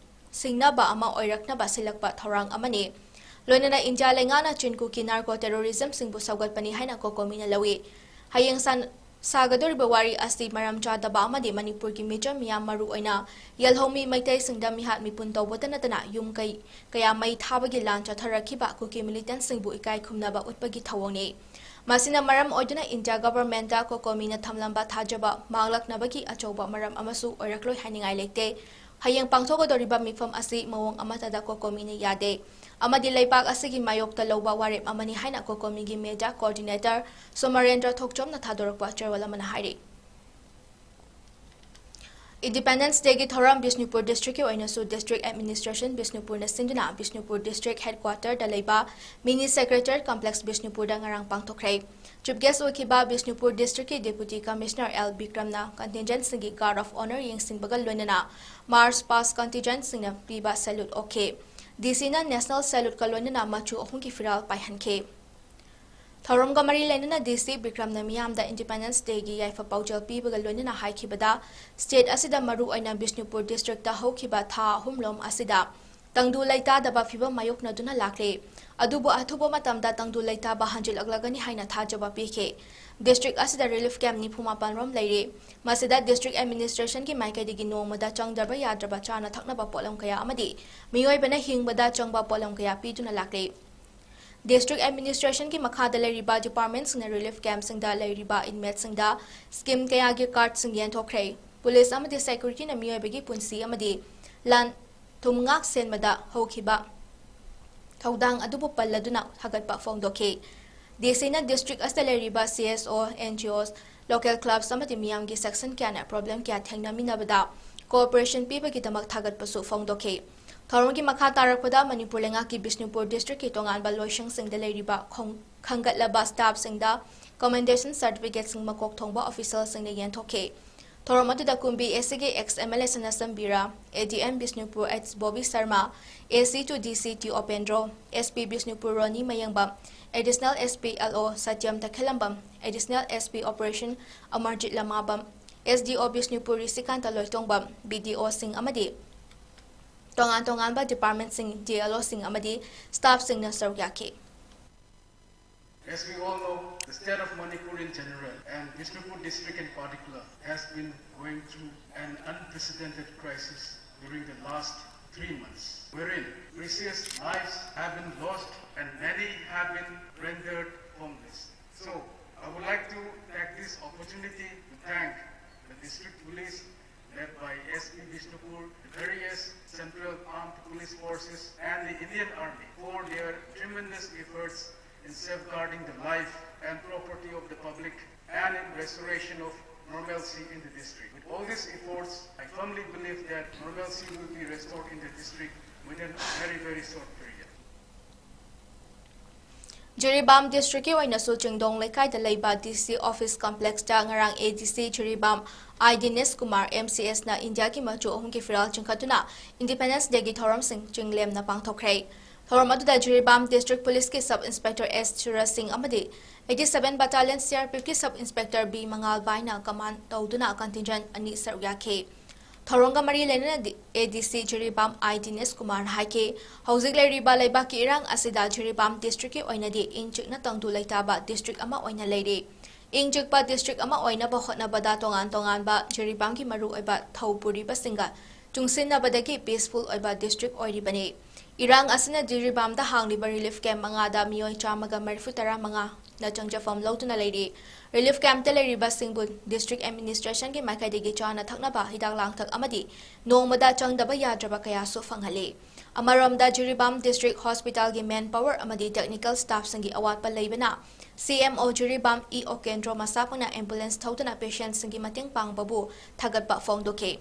ꯁꯤꯡꯅꯕ ꯑꯃ ꯑꯣꯏꯔꯛꯅꯕ ꯁꯤꯜꯂꯛꯄ ꯊꯧꯔꯥꯡ ꯑꯃꯅꯤ꯫ ꯂꯣꯏꯅꯅ ꯏꯟꯗꯤꯌꯥ ꯂꯩꯉꯥꯛꯅ ꯆꯤꯟ ꯀꯨꯀꯤ narco terrorismꯁꯤꯡꯕꯨ ꯁꯧꯒꯠꯄꯅꯤ ꯍꯥꯏꯅ COCOMIꯅ ꯂꯧꯏ꯫ ꯍꯌꯦꯡ ꯁꯥꯟ-, ꯁꯥꯒꯗꯧꯔꯤꯕ ꯋꯥꯔꯤ ꯑꯁꯤ ꯃꯔꯝ ꯆꯥꯗꯕ ꯑꯃꯗꯤ ꯃꯅꯤꯄꯨꯔꯒꯤ ꯃꯤꯆꯝ ꯃꯤꯌꯥꯝ, ꯃꯔꯨꯑꯣꯏꯅ ꯌꯦꯜꯍꯧꯃꯤ ꯃꯩꯇꯩꯁꯤꯡꯗ ꯃꯤꯍꯥꯠ ꯃꯤꯄꯨꯟ ꯇꯧꯕꯇ ꯅꯠꯇꯅ ꯌꯨꯝ ꯀꯩ ꯀꯌꯥ ꯃꯩ ꯊꯥꯕꯒꯤ ꯂꯥꯟ ꯆꯠꯊꯔꯛꯈꯤꯕ ꯀꯨꯀꯤ militantꯁꯤꯡꯕꯨ ꯏꯀꯥꯏ ꯈꯨꯝꯅꯕ ꯎꯠꯄꯒꯤ ꯊꯧꯑꯣꯡꯅꯤ꯫ ꯃꯁꯤꯅ ꯃꯔꯝ ꯑꯣꯏꯗꯨꯅ ꯏꯟꯗꯤꯌꯥ governmentꯇ COCOMIꯅ ꯊꯝꯂꯝꯕ ꯊꯥꯖꯕ ꯃꯥꯡꯂꯛꯅꯕꯒꯤ ꯑꯆꯧꯕ ꯃꯔꯝ ꯑꯃꯁꯨ ꯑꯣꯏꯔꯛꯂꯣꯏ ꯍꯥꯏꯅꯤꯡꯉꯥꯏ ꯂꯩꯇꯦ꯫ ꯍꯌꯦꯡ ꯄꯥꯡꯊꯣꯛꯀꯗꯧꯔꯤꯕ ꯃꯤꯐꯝ ꯑꯁꯤ ꯃꯑꯣꯡ ꯑꯃꯠꯇꯗ COCOMIꯅ ꯌꯥꯗꯦ ꯑꯃꯗꯤ ꯂꯩꯕꯥꯛ ꯑꯁꯤꯒꯤ ꯃꯥꯌꯣꯛꯇ ꯂꯧꯕ ꯋꯥꯔꯦꯞ ꯑꯃꯅꯤ ꯍꯥꯏꯅ COCOMIꯒꯤ media coordinator ꯁꯣꯃꯔꯦꯟꯗ꯭ꯔ ꯊꯣꯛꯆꯣꯝꯅ ꯊꯥꯗꯣꯔꯛꯄ ꯆꯦꯔꯣꯜ ꯑꯃꯅ ꯍꯥꯏꯔꯤ꯫ Independence Dayꯒꯤ ꯊꯧꯔꯝ ꯕꯤꯁꯅꯨꯄꯨꯔ districtꯀꯤ ꯑꯣꯏꯅꯁꯨ district administration ꯕꯤꯁꯅꯨꯄꯨꯔꯅ ꯁꯤꯟꯗꯨꯅ ꯕꯤꯁꯅꯨꯄꯨꯔ district headquarterꯗ ꯂꯩꯕ mini secretariat complex ꯕꯤꯁꯅꯨꯄꯨꯔꯗ ꯉꯔꯥꯡ ꯄꯥꯡꯊꯣꯛꯈ꯭ꯔꯦ꯫ Chief guest ꯑꯣꯏꯈꯤꯕ ꯕꯤꯁꯅꯨꯄꯨꯔ districtꯀꯤ deputy commissioner ꯑꯦꯜ ꯕꯤꯀ꯭ꯔꯝꯅ contingentꯁꯤꯡꯒꯤ guard of honour ꯌꯦꯡꯁꯤꯟꯕꯒ ꯂꯣꯏꯅꯅ march past contingentꯁꯤꯡꯅ ꯄꯤꯕ salute ꯑꯣꯛꯈꯤ꯫ DCꯅ national saluteꯀ ꯂꯣꯏꯅꯅ ꯃꯆꯨ ꯑꯍꯨꯝꯒꯤ ꯐꯤꯔꯥꯜ ꯄꯥꯏꯍꯟꯈꯤ꯫ ꯊꯧꯔꯝꯒ ꯃꯔꯤ ꯂꯩꯅꯅ DC ꯕꯤꯀ꯭ꯔꯝꯅ ꯃꯤꯌꯥꯝꯗ Independence Dayꯒꯤ ꯌꯥꯏꯐ ꯄꯥꯎꯖꯦꯜ ꯄꯤꯕꯒ ꯂꯣꯏꯅꯅ ꯍꯥꯏꯈꯤꯕꯗ, state ꯑꯁꯤꯗ ꯃꯔꯨꯑꯣꯏꯅ ꯕꯤꯁꯅꯨꯄꯨꯔ districtꯇ ꯍꯧꯈꯤꯕ ꯊꯥ ꯑꯍꯨꯝ ꯂꯣꯝ ꯑꯁꯤꯗ ꯇꯪꯗꯨ ꯂꯩꯇꯥꯗꯕ ꯐꯤꯚꯝ ꯃꯥꯌꯣꯛꯅꯗꯨꯅ ꯂꯥꯛꯂꯤ꯫ ꯑꯗꯨꯕꯨ ꯑꯊꯨꯕ ꯃꯇꯝꯗ ꯇꯪꯗꯨ ꯂꯩꯇꯥꯕ ꯍꯟꯖꯤꯜꯂꯛꯂꯒꯅꯤ ꯍꯥꯏꯅ ꯊꯥꯖꯕ ꯄꯤꯈꯤ꯫ District ꯑꯁꯤꯗ relief camp ꯅꯤꯐꯨ ꯃꯥꯄꯟ ꯔꯣꯝ ꯂꯩꯔꯤ꯫ ꯃꯁꯤꯗ district administrationꯒꯤ ꯃꯥꯏꯀꯩꯗꯒꯤ ꯅꯣꯡꯃꯗ ꯆꯪꯗ꯭ꯔꯕ ꯌꯥꯗ꯭ꯔꯕ ꯆꯥꯅ ꯊꯛꯅꯕ ꯄꯣꯠꯂꯝ ꯀꯌꯥ ꯑꯃꯗꯤ ꯃꯤꯑꯣꯏꯕꯅ ꯍꯤꯡꯕꯗ ꯆꯪꯕ ꯄꯣꯠꯂꯝ ꯀꯌꯥ ꯄꯤꯗꯨꯅ ꯂꯥꯛꯂꯤ꯫ District Administrationꯒꯤ ꯃꯈꯥꯗ ꯂꯩꯔꯤꯕ departmentꯁꯤꯡꯅ relief campꯁꯤꯡꯗ ꯂꯩꯔꯤꯕ inmateꯁꯤꯡꯗ scheme ꯀꯌꯥꯒꯤ cardꯁꯤꯡ ꯌꯦꯟꯊꯣꯛꯈ꯭ꯔꯦ꯫ Police ꯑꯃꯗꯤ securityꯅ ꯃꯤꯑꯣꯏꯕꯒꯤ ꯄꯨꯟꯁꯤ ꯑꯃꯗꯤ ꯂꯟ ꯊꯨꯝ ꯉꯥꯛ ꯁꯦꯟꯕꯗ ꯍꯧꯈꯤꯕ ꯊꯧꯗꯥꯡ ꯑꯗꯨꯕꯨ ꯄꯜꯂꯗꯨꯅ ꯊꯥꯒꯠꯄ ꯐꯣꯡꯗꯣꯛꯈꯤ꯫ DCꯅ district ꯑꯁꯤꯗ ꯂꯩꯔꯤꯕ CSO, NGOs, local clubs ꯑꯃꯗꯤ ꯃꯤꯌꯥꯝꯒꯤ section ꯀꯌꯥꯅ problem ꯀꯌꯥ ꯊꯦꯡꯅꯃꯤꯟꯅꯕꯗ cooperation ꯄꯤꯕꯒꯤꯗꯃꯛ ꯊꯥꯒꯠꯄꯁꯨ ꯐꯣꯡꯗꯣꯛꯈꯤ꯫ ꯊꯧꯔꯝꯒꯤ ꯃꯈꯥ ꯇꯥꯔꯛꯄꯗ ꯃꯅꯤꯄꯨꯔ ꯂꯩꯉꯥꯛꯀꯤ ꯕꯤꯁꯅꯨꯄꯨꯔ districtꯀꯤ ꯇꯣꯉꯥꯟꯕ ꯂꯣꯏꯁꯪꯁꯤꯡꯗ ꯂꯩꯔꯤꯕ ꯈꯣꯡ-, ꯈꯟꯒꯠꯂꯕ staffꯁꯤꯡꯗ commendation certificateꯁꯤꯡ ꯃꯀꯣꯛ ꯊꯣꯡꯕ officialꯁꯤꯡꯅ ꯌꯦꯟꯊꯣꯛꯈꯤ꯫ ꯊꯧꯔꯝ ꯑꯗꯨꯗ ꯀꯨꯝꯕꯤ ACꯒꯤ ex MLA ꯁꯅꯥꯁꯝ Vira, ADM Bishnupur H Bobby Sharma, AC to DC T ꯎꯄꯦꯟꯗ꯭ꯔꯣ, SP Bishnupur ꯔꯣꯅꯤ Mayengbam, Additional SP LO ꯁꯇ꯭ꯌꯝ ꯇꯈꯦꯂꯝꯕꯝ, Additional SP Operation Amarjeet Lamabam, SDO Bishnupur ꯔꯤꯁꯤꯀꯥꯟꯇ ꯂꯣꯏꯇꯣꯡꯕꯝ, BDOꯁꯤꯡ ꯑꯃꯗꯤ ꯇꯣꯉꯥꯟ ꯇꯣꯉꯥꯟꯕ departmentꯁꯤꯡ, DLOꯁꯤꯡ ꯑꯃꯗꯤ staffꯁꯤꯡꯅ ꯁꯔꯨꯛ ꯌꯥꯈꯤ꯫ As we all know, the state of Manipur in general and Bishnupur district in particular has been going through an unprecedented crisis during the last three months, wherein precious lives have been lost and many have been rendered homeless. So, I would like to take this opportunity to thank the district police led by SP Bishnupur, the various Central Armed Police Forces and the Indian Army for their tremendous efforts in safeguarding the life and property of the public and in restoration of normalcy in the district. With all these efforts, I firmly believe that normalcy will be restored in the district within a very, very short period. Jiribam districtꯀꯤ ꯑꯣꯏꯅꯁꯨ ꯆꯤꯡꯗꯣꯡ ꯂꯩꯀꯥꯏꯗ ꯂꯩꯕ DC office complexꯇ ꯉꯔꯥꯡ ADC Jiribam I ꯗꯤꯅꯦꯁ ꯀꯨꯃꯥꯔ, MCSꯅ ꯏꯟꯗꯤꯌꯥꯒꯤ ꯃꯆꯨ ꯑꯍꯨꯝꯒꯤ ꯐꯤꯔꯥꯜ ꯆꯤꯡꯈꯠꯇꯨꯅ Independence Dayꯒꯤ ꯊꯧꯔꯝꯁꯤꯡ ꯆꯤꯡꯂꯦꯝꯅ ꯄꯥꯡꯊꯣꯛꯈ꯭ꯔꯦ꯫ ꯊꯧꯔꯝ ꯑꯗꯨꯗ Jiribam district policeꯀꯤ sub inspector S ꯁꯨꯔꯖ ꯁꯤꯡ ꯑꯃꯗꯤ eighty seven battalion CRPFꯀꯤ sub inspector B ꯃꯉꯥꯜꯕꯥꯏꯅ command ꯇꯧꯗꯨꯅ contingent ꯑꯅꯤ ꯁꯔꯨꯛ ꯌꯥꯈꯤ꯫ ꯊꯧꯔꯝꯒ ꯃꯔꯤ ꯂꯩꯅꯅ ADC ꯖꯤꯔꯤꯕꯥꯝ I ꯗꯤꯅꯦꯁ ꯀꯨꯃꯥꯔꯅ ꯍꯥꯏꯈꯤ, ꯍꯧꯖꯤꯛ ꯂꯩꯔꯤꯕ ꯂꯩꯕꯥꯛꯀꯤ ꯏꯔꯥꯡ ꯑꯁꯤꯗ ꯖꯤꯔꯤꯕꯥꯝ districtꯀꯤ ꯑꯣꯏꯅꯗꯤ ꯏꯪ ꯆꯤꯛꯅ ꯇꯪꯗꯨ ꯂꯩꯇꯥꯕ district ꯑꯃ ꯑꯣꯏꯅ ꯂꯩꯔꯤ꯫ ꯏꯪ ꯆꯤꯛꯄ district ꯑꯃ ꯑꯣꯏꯅꯕ ꯍꯣꯠꯅꯕꯗ ꯇꯣꯉꯥꯟ ꯇꯣꯉꯥꯟꯕ ꯖꯤꯔꯤꯕꯥꯝꯒꯤ ꯃꯔꯨꯑꯣꯏꯕ ꯊꯧ ꯄꯨꯔꯤꯕꯁꯤꯡꯒ ꯆꯨꯡꯁꯤꯟꯅꯕꯗꯒꯤ peaceful ꯑꯣꯏꯕ district ꯑꯣꯏꯔꯤꯕꯅꯤ꯫ ꯏꯔꯥꯡ ꯑꯁꯤꯅ ꯖꯤꯔꯤꯕꯥꯝꯗ ꯍꯥꯡꯂꯤꯕ ꯔꯤꯂꯤꯐ ꯀꯦꯝꯞ ꯃꯉꯥꯗ ꯃꯤꯑꯣꯏ ꯆꯥꯝꯃꯒ ꯃꯔꯤꯐꯨ ꯇꯔꯥ ꯃꯉꯥꯅ ꯆꯪꯖꯐꯝ ꯂꯧꯗꯨꯅ ꯂꯩꯔꯤ꯫ ꯔꯤꯂꯤꯐ ꯀꯦꯝꯞꯇ ꯂꯩꯔꯤꯕꯁꯤꯡꯕꯨ ꯗꯤꯁꯇ꯭ꯔꯤꯛ ꯑꯦꯗꯃꯤꯅꯤꯁꯇ꯭ꯔꯦꯁꯟꯒꯤ ꯃꯥꯏꯀꯩꯗꯒꯤ ꯆꯥꯅ ꯊꯛꯅꯕ, ꯍꯤꯗꯥꯛ ꯂꯥꯡꯊꯛ ꯑꯃꯗꯤ ꯅꯣꯡꯃꯗ ꯆꯪꯗꯕ ꯌꯥꯗ꯭ꯔꯕ ꯀꯌꯥꯁꯨ ꯐꯪꯍꯜꯂꯤ꯫ ꯑꯃꯔꯣꯝꯗ ꯖꯤꯔꯤꯕꯥꯝ ꯗꯤꯁꯇ꯭ꯔꯤꯛ ꯍꯣꯁꯄꯤꯇꯥꯜꯒꯤ ꯃꯦꯟ ꯄꯥꯋꯔ ꯑꯃꯗꯤ ꯇꯦꯛꯅꯤꯀꯦꯜ ꯁ꯭ꯇꯥꯐꯁꯤꯡꯒꯤ ꯑꯋꯥꯠꯄ ꯂꯩꯕꯅ ꯁꯤ M O Jiribam E ꯑꯣꯀꯦꯟꯗ꯭ꯔꯣ ꯃꯁꯥꯃꯛꯅ ambulance ꯊꯧꯗꯨꯅ ꯄꯦꯁꯦꯟꯠꯁꯤꯡꯒꯤ ꯃꯇꯦꯡ ꯄꯥꯡꯕꯕꯨ ꯊꯥꯒꯠꯄ ꯐꯣꯡꯗꯣꯛꯈꯤ꯫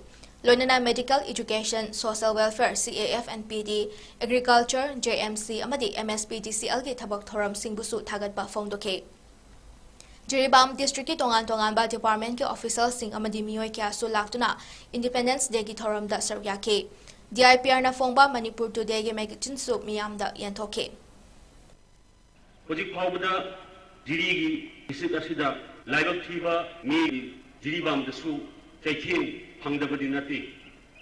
ꯂꯣꯏꯅꯅ ꯃꯦꯗꯤꯀꯦꯜ, ꯏꯗꯨꯀꯦꯁꯟ, ꯁꯣꯁꯤꯌꯦꯜ ꯋꯦꯜꯐꯤꯌꯔ, ꯁꯤ A F N P D, agriculture, J M C ꯑꯃꯗꯤ ꯑꯦꯝ ꯑꯦꯁ ꯄꯤ ꯗꯤ ꯁꯤ ꯑꯦꯜꯒꯤ ꯊꯕꯛ ꯊꯧꯔꯝꯁꯤꯡꯕꯨꯁꯨ ꯊꯥꯒꯠꯄ ꯐꯣꯡꯗꯣꯛꯈꯤ꯫ ꯖꯤꯔꯤꯕꯥꯝ ꯗꯤꯁꯇ꯭ꯔꯤꯛꯀꯤ ꯇꯣꯉꯥꯟ ꯇꯣꯉꯥꯟꯕ ꯗꯤꯄꯥꯔꯠꯃꯦꯟꯠꯀꯤ ꯑꯣꯐꯤꯁꯤꯌꯦꯜꯁꯤꯡ ꯑꯃꯗꯤ ꯃꯤꯑꯣꯏ ꯀꯌꯥꯁꯨ ꯂꯥꯛꯇꯨꯅ ꯏꯟꯗꯤꯄꯦꯟꯗꯦꯟꯁ ꯗꯦꯒꯤ ꯊꯧꯔꯝꯗ ꯁꯔꯨꯛ ꯌꯥꯈꯤ꯫ ꯗꯤ ꯑꯥꯏ ꯄꯤ ꯑꯥꯔꯅ ꯐꯣꯡꯕ ꯃꯅꯤꯄꯨꯔ ꯇꯨꯗꯦꯒꯤ ꯃꯦꯒꯥꯖꯤꯟꯁꯨ ꯃꯤꯌꯥꯝꯗ ꯌꯦꯟꯊꯣꯛꯈꯤ꯫ ꯍꯧꯖꯤꯛ ꯐꯥꯎꯕꯗ ꯖꯤꯔꯤꯒꯤ ꯗꯤꯁꯇ꯭ꯔꯤꯛ ꯑꯁꯤꯗ ꯂꯥꯏꯕꯛ ꯊꯤꯕ ꯃꯤ ꯖꯤꯔꯤꯕꯥꯝꯗꯁꯨ ꯆꯩꯊꯦꯡ ꯐꯪꯗꯕꯗꯤ ꯅꯠꯇꯦ꯫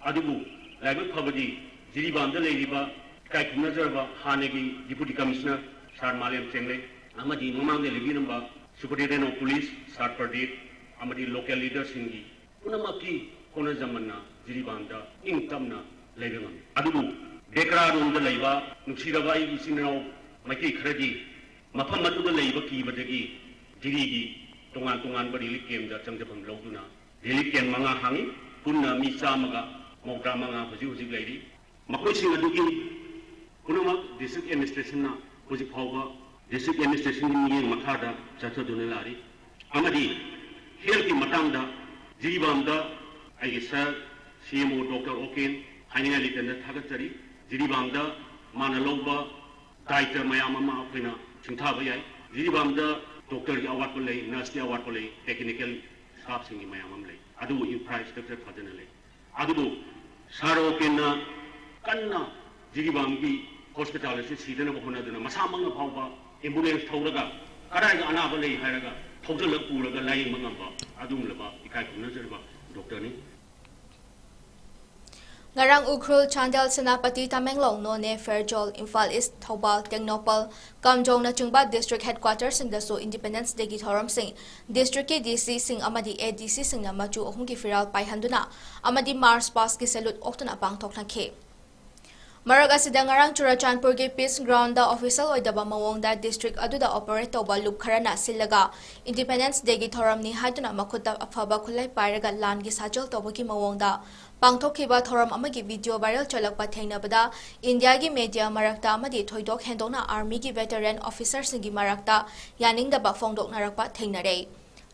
ꯑꯗꯨꯕꯨ ꯂꯥꯏꯕꯛ ꯐꯕꯗꯤ ꯖꯤꯔꯤꯕꯥꯝꯗ ꯂꯩꯔꯤꯕ ꯏꯀꯥꯏ ꯈꯨꯝꯅꯖꯔꯕ ꯍꯥꯟꯅꯒꯤ ꯗꯤꯄꯨꯇꯤ ꯀꯃꯤꯁꯅꯔ ꯁꯥꯔ ꯃꯥꯂꯦꯝ ꯆꯦꯡꯂꯩ ꯑꯃꯗꯤ ꯃꯃꯥꯡꯗ ꯂꯩꯕꯤꯔꯝꯕ ꯁꯨꯄꯔꯤꯟꯇꯦꯟꯗꯦꯟꯠ ꯑꯣꯐ ꯄꯨꯂꯤꯁ ꯁꯥꯔ ꯄ꯭ꯔꯗꯤꯞ ꯑꯃꯗꯤ ꯂꯣꯀꯦꯜ ꯂꯤꯗꯔꯁꯤꯡꯒꯤ ꯄꯨꯝꯅꯃꯛꯀꯤ ꯍꯣꯠꯅꯖꯃꯟꯅ ꯖꯤꯔꯤꯕꯥꯝꯗ ꯏꯪ ꯇꯞꯅ ꯂꯩꯕ ꯉꯝꯃꯤ꯫ ꯑꯗꯨꯕꯨ ꯕꯦꯀ꯭ꯔꯥꯔꯣꯝꯗ ꯂꯩꯕ ꯅꯨꯡꯁꯤꯔꯕ ꯑꯩꯒꯤ ꯏꯆꯤꯟ ꯏꯅꯥꯎ ꯃꯩꯇꯩ ꯈꯔꯗꯤ ꯃꯐꯝ ꯑꯗꯨꯗ ꯂꯩꯕ ꯀꯤꯕꯗꯒꯤ ꯖꯤꯔꯤꯒꯤ ꯇꯣꯉꯥꯟ ꯇꯣꯉꯥꯟꯕ ꯔꯤꯂꯤꯐ ꯀꯦꯝꯞꯇ ꯆꯪꯖꯐꯝ ꯂꯧꯗꯨꯅ ꯔꯤꯂꯤꯐ ꯀꯦꯝꯞ ꯃꯉꯥ ꯍꯥꯡꯏ꯫ ꯄꯨꯟꯅ ꯃꯤ ꯆꯥꯝꯃꯒ ꯃꯧꯗ꯭ꯔꯥ ꯃꯉꯥ ꯍꯧꯖꯤꯛ ꯍꯧꯖꯤꯛ ꯂꯩꯔꯤ꯫ ꯃꯈꯣꯏꯁꯤꯡ ꯑꯗꯨꯒꯤ ꯄꯨꯝꯅꯃꯛ ꯗꯤꯁꯇ꯭ꯔꯤꯛ ꯑꯦꯗꯃꯤꯅꯤꯁꯇ꯭ꯔꯦꯁꯟꯅ ꯍꯧꯖꯤꯛ ꯐꯥꯎꯕ ꯗꯤꯁꯇ꯭ꯔꯤꯛ ꯑꯦꯗꯃꯤꯅꯤꯁꯇ꯭ꯔꯦꯁꯟꯒꯤ ꯃꯤꯠꯌꯦꯡ ꯃꯈꯥꯗ ꯆꯠꯊꯗꯨꯅ ꯂꯥꯛꯂꯤ꯫ ꯑꯃꯗꯤ ꯍꯦꯜꯊꯀꯤ ꯃꯇꯥꯡꯗ ꯖꯤꯔꯤꯕꯥꯝꯗ ꯑꯩꯒꯤ ꯁꯥꯔ ꯁꯤ ꯑꯦꯝ ꯑꯣ ꯗꯣꯛꯇꯔ ꯑꯣꯀꯦꯟ ꯍꯥꯏꯅꯤꯡꯉꯥꯏ ꯂꯩꯇꯅ ꯊꯥꯒꯠꯆꯔꯤ꯫ ꯖꯤꯔꯤꯕꯥꯝꯗ ꯃꯥꯅ ꯂꯧꯕ ꯗꯥꯏꯇ ꯃꯌꯥꯝ ꯑꯃ ꯑꯩꯈꯣꯏꯅ ꯁꯤꯡꯊꯥꯕ ꯌꯥꯏ꯫ ꯖꯤꯔꯤꯕꯥꯝꯗ ꯗꯣꯛꯇꯔꯒꯤ ꯑꯋꯥꯠꯄ ꯂꯩ, ꯅꯔꯁꯀꯤ ꯑꯋꯥꯠꯄ ꯂꯩ, ꯇꯦꯛꯅꯤꯀꯦꯜ ꯁ꯭ꯇꯥꯐꯁꯤꯡꯒꯤ ꯃꯌꯥꯝ ꯑꯃ ꯂꯩ꯫ ꯑꯗꯨꯕꯨ ꯏꯟꯐ꯭ꯔꯥꯁ꯭ꯇ꯭ꯔꯛꯆꯔ ꯐꯖꯅ ꯂꯩ꯫ ꯑꯗꯨꯕꯨ ꯁꯥꯔ ꯑꯣꯀꯦꯟꯅ ꯀꯟꯅ ꯖꯤꯔꯤꯕꯥꯝꯒꯤ ꯍꯣꯁꯄꯤꯇꯥꯜ ꯑꯁꯤ ꯁꯤꯗꯅꯕ ꯍꯣꯠꯅꯗꯨꯅ ꯃꯁꯥꯃꯛꯅ ꯐꯥꯎꯕ ꯑꯦꯝꯕꯨꯂꯦꯟꯁ ꯊꯧꯔꯒ ꯀꯗꯥꯏꯗ ꯑꯅꯥꯕ ꯂꯩ ꯍꯥꯏꯔꯒ ꯊꯧꯖꯤꯜꯂꯒ ꯄꯨꯔꯒ ꯂꯥꯌꯦꯡꯕ ꯉꯝꯕ ꯑꯗꯨꯒꯨꯝꯂꯕ ꯏꯀꯥꯏ ꯈꯨꯝꯅꯖꯔꯕ ꯗꯣꯛꯇꯔꯅꯤ꯫ ꯉꯔꯥꯡ ꯎꯈ꯭ꯔꯨꯜ, ꯆꯥꯟꯗꯦꯜ, ꯁꯦꯅꯥꯄꯇꯤ, ꯇꯃꯦꯡꯂꯣꯡ, ꯅꯣꯅꯦ, ꯐꯦꯔꯖꯣꯜ, ꯏꯝꯐꯥꯜ ꯏꯁ꯭ꯠ, ꯊꯧꯕꯥꯜ, ꯇꯦꯡꯅꯧꯄꯜ, ꯀꯥꯝꯖꯣꯡꯅꯆꯤꯡꯕ ꯗꯤꯁꯇ꯭ꯔꯤꯛ ꯍꯦꯗꯀ꯭ꯋꯥꯇꯔꯁꯤꯡꯗꯁꯨ ꯏꯟꯗꯤꯄꯦꯟꯗꯦꯟꯁ ꯗꯦꯒꯤ ꯊꯧꯔꯝꯁꯤꯡ ꯗꯤꯁꯇ꯭ꯔꯤꯛꯀꯤ ꯗꯤ ꯁꯤꯁꯤꯡ ꯑꯃꯗꯤ ꯑꯦ ꯗꯤ ꯁꯤꯁꯤꯡꯅ ꯃꯆꯨ ꯑꯍꯨꯝꯒꯤ ꯐꯤꯔꯥꯜ ꯄꯥꯏꯍꯟꯗꯨꯅ ꯑꯃꯗꯤ ꯃꯥꯔꯆ ꯄꯥꯁ꯭ꯠꯀꯤ ꯁꯦꯂ꯭ꯌꯨꯠ ꯑꯣꯛꯇꯨꯅ ꯄꯥꯡꯊꯣꯛꯅꯈꯤ꯫ ꯃꯔꯛ ꯑꯁꯤꯗ, ꯉꯔꯥꯡ ꯆꯨꯔꯆꯥꯟꯄꯨꯔꯒꯤ ꯄꯤꯁ ꯒ꯭ꯔꯥꯎꯟꯗ ꯑꯣꯐꯤꯁꯤꯌꯦꯜ ꯑꯣꯏꯗꯕ ꯃꯑꯣꯡꯗ ꯗꯤꯁꯇ꯭ꯔꯤꯛ ꯑꯗꯨꯗ ꯑꯣꯄꯔꯦꯠ ꯇꯧꯕ ꯂꯨꯞ ꯈꯔꯅ ꯁꯤꯜꯂꯒ ꯏꯟꯗꯤꯄꯦꯟꯗꯦꯟꯁ ꯗꯦꯒꯤ ꯊꯧꯔꯝꯅꯤ ꯍꯥꯏꯗꯨꯅ ꯃꯈꯨꯠꯇ ꯑꯐꯕ ꯈꯨꯠꯂꯥꯏ ꯄꯥꯏꯔꯒ ꯂꯥꯟꯒꯤ ꯁꯥꯖꯦꯜ ꯇꯧꯕꯒꯤ ꯃꯑꯣꯡꯗ ꯄꯥꯡꯊꯣꯛꯈꯤꯕ ꯊꯧꯔꯝ ꯑꯃꯒꯤ ꯚꯤꯗꯤꯑꯣ ꯚꯥꯏꯔꯦꯜ ꯆꯠꯂꯛꯄ ꯊꯦꯡꯅꯕꯗ, ꯏꯟꯗꯤꯌꯥꯒꯤ ꯃꯦꯗꯤꯌꯥ ꯃꯔꯛꯇ ꯑꯃꯗꯤ ꯊꯣꯏꯗꯣꯛ ꯍꯦꯟꯗꯣꯛꯅ ꯑꯥꯔꯃꯤꯒꯤ ꯚꯦꯇꯔꯦꯟ ꯑꯣꯐꯤꯁꯔꯁꯤꯡꯒꯤ ꯃꯔꯛꯇ ꯌꯥꯅꯤꯡꯗꯕ ꯐꯣꯡꯗꯣꯛꯅꯔꯛꯄ ꯊꯦꯡꯅꯔꯦ꯫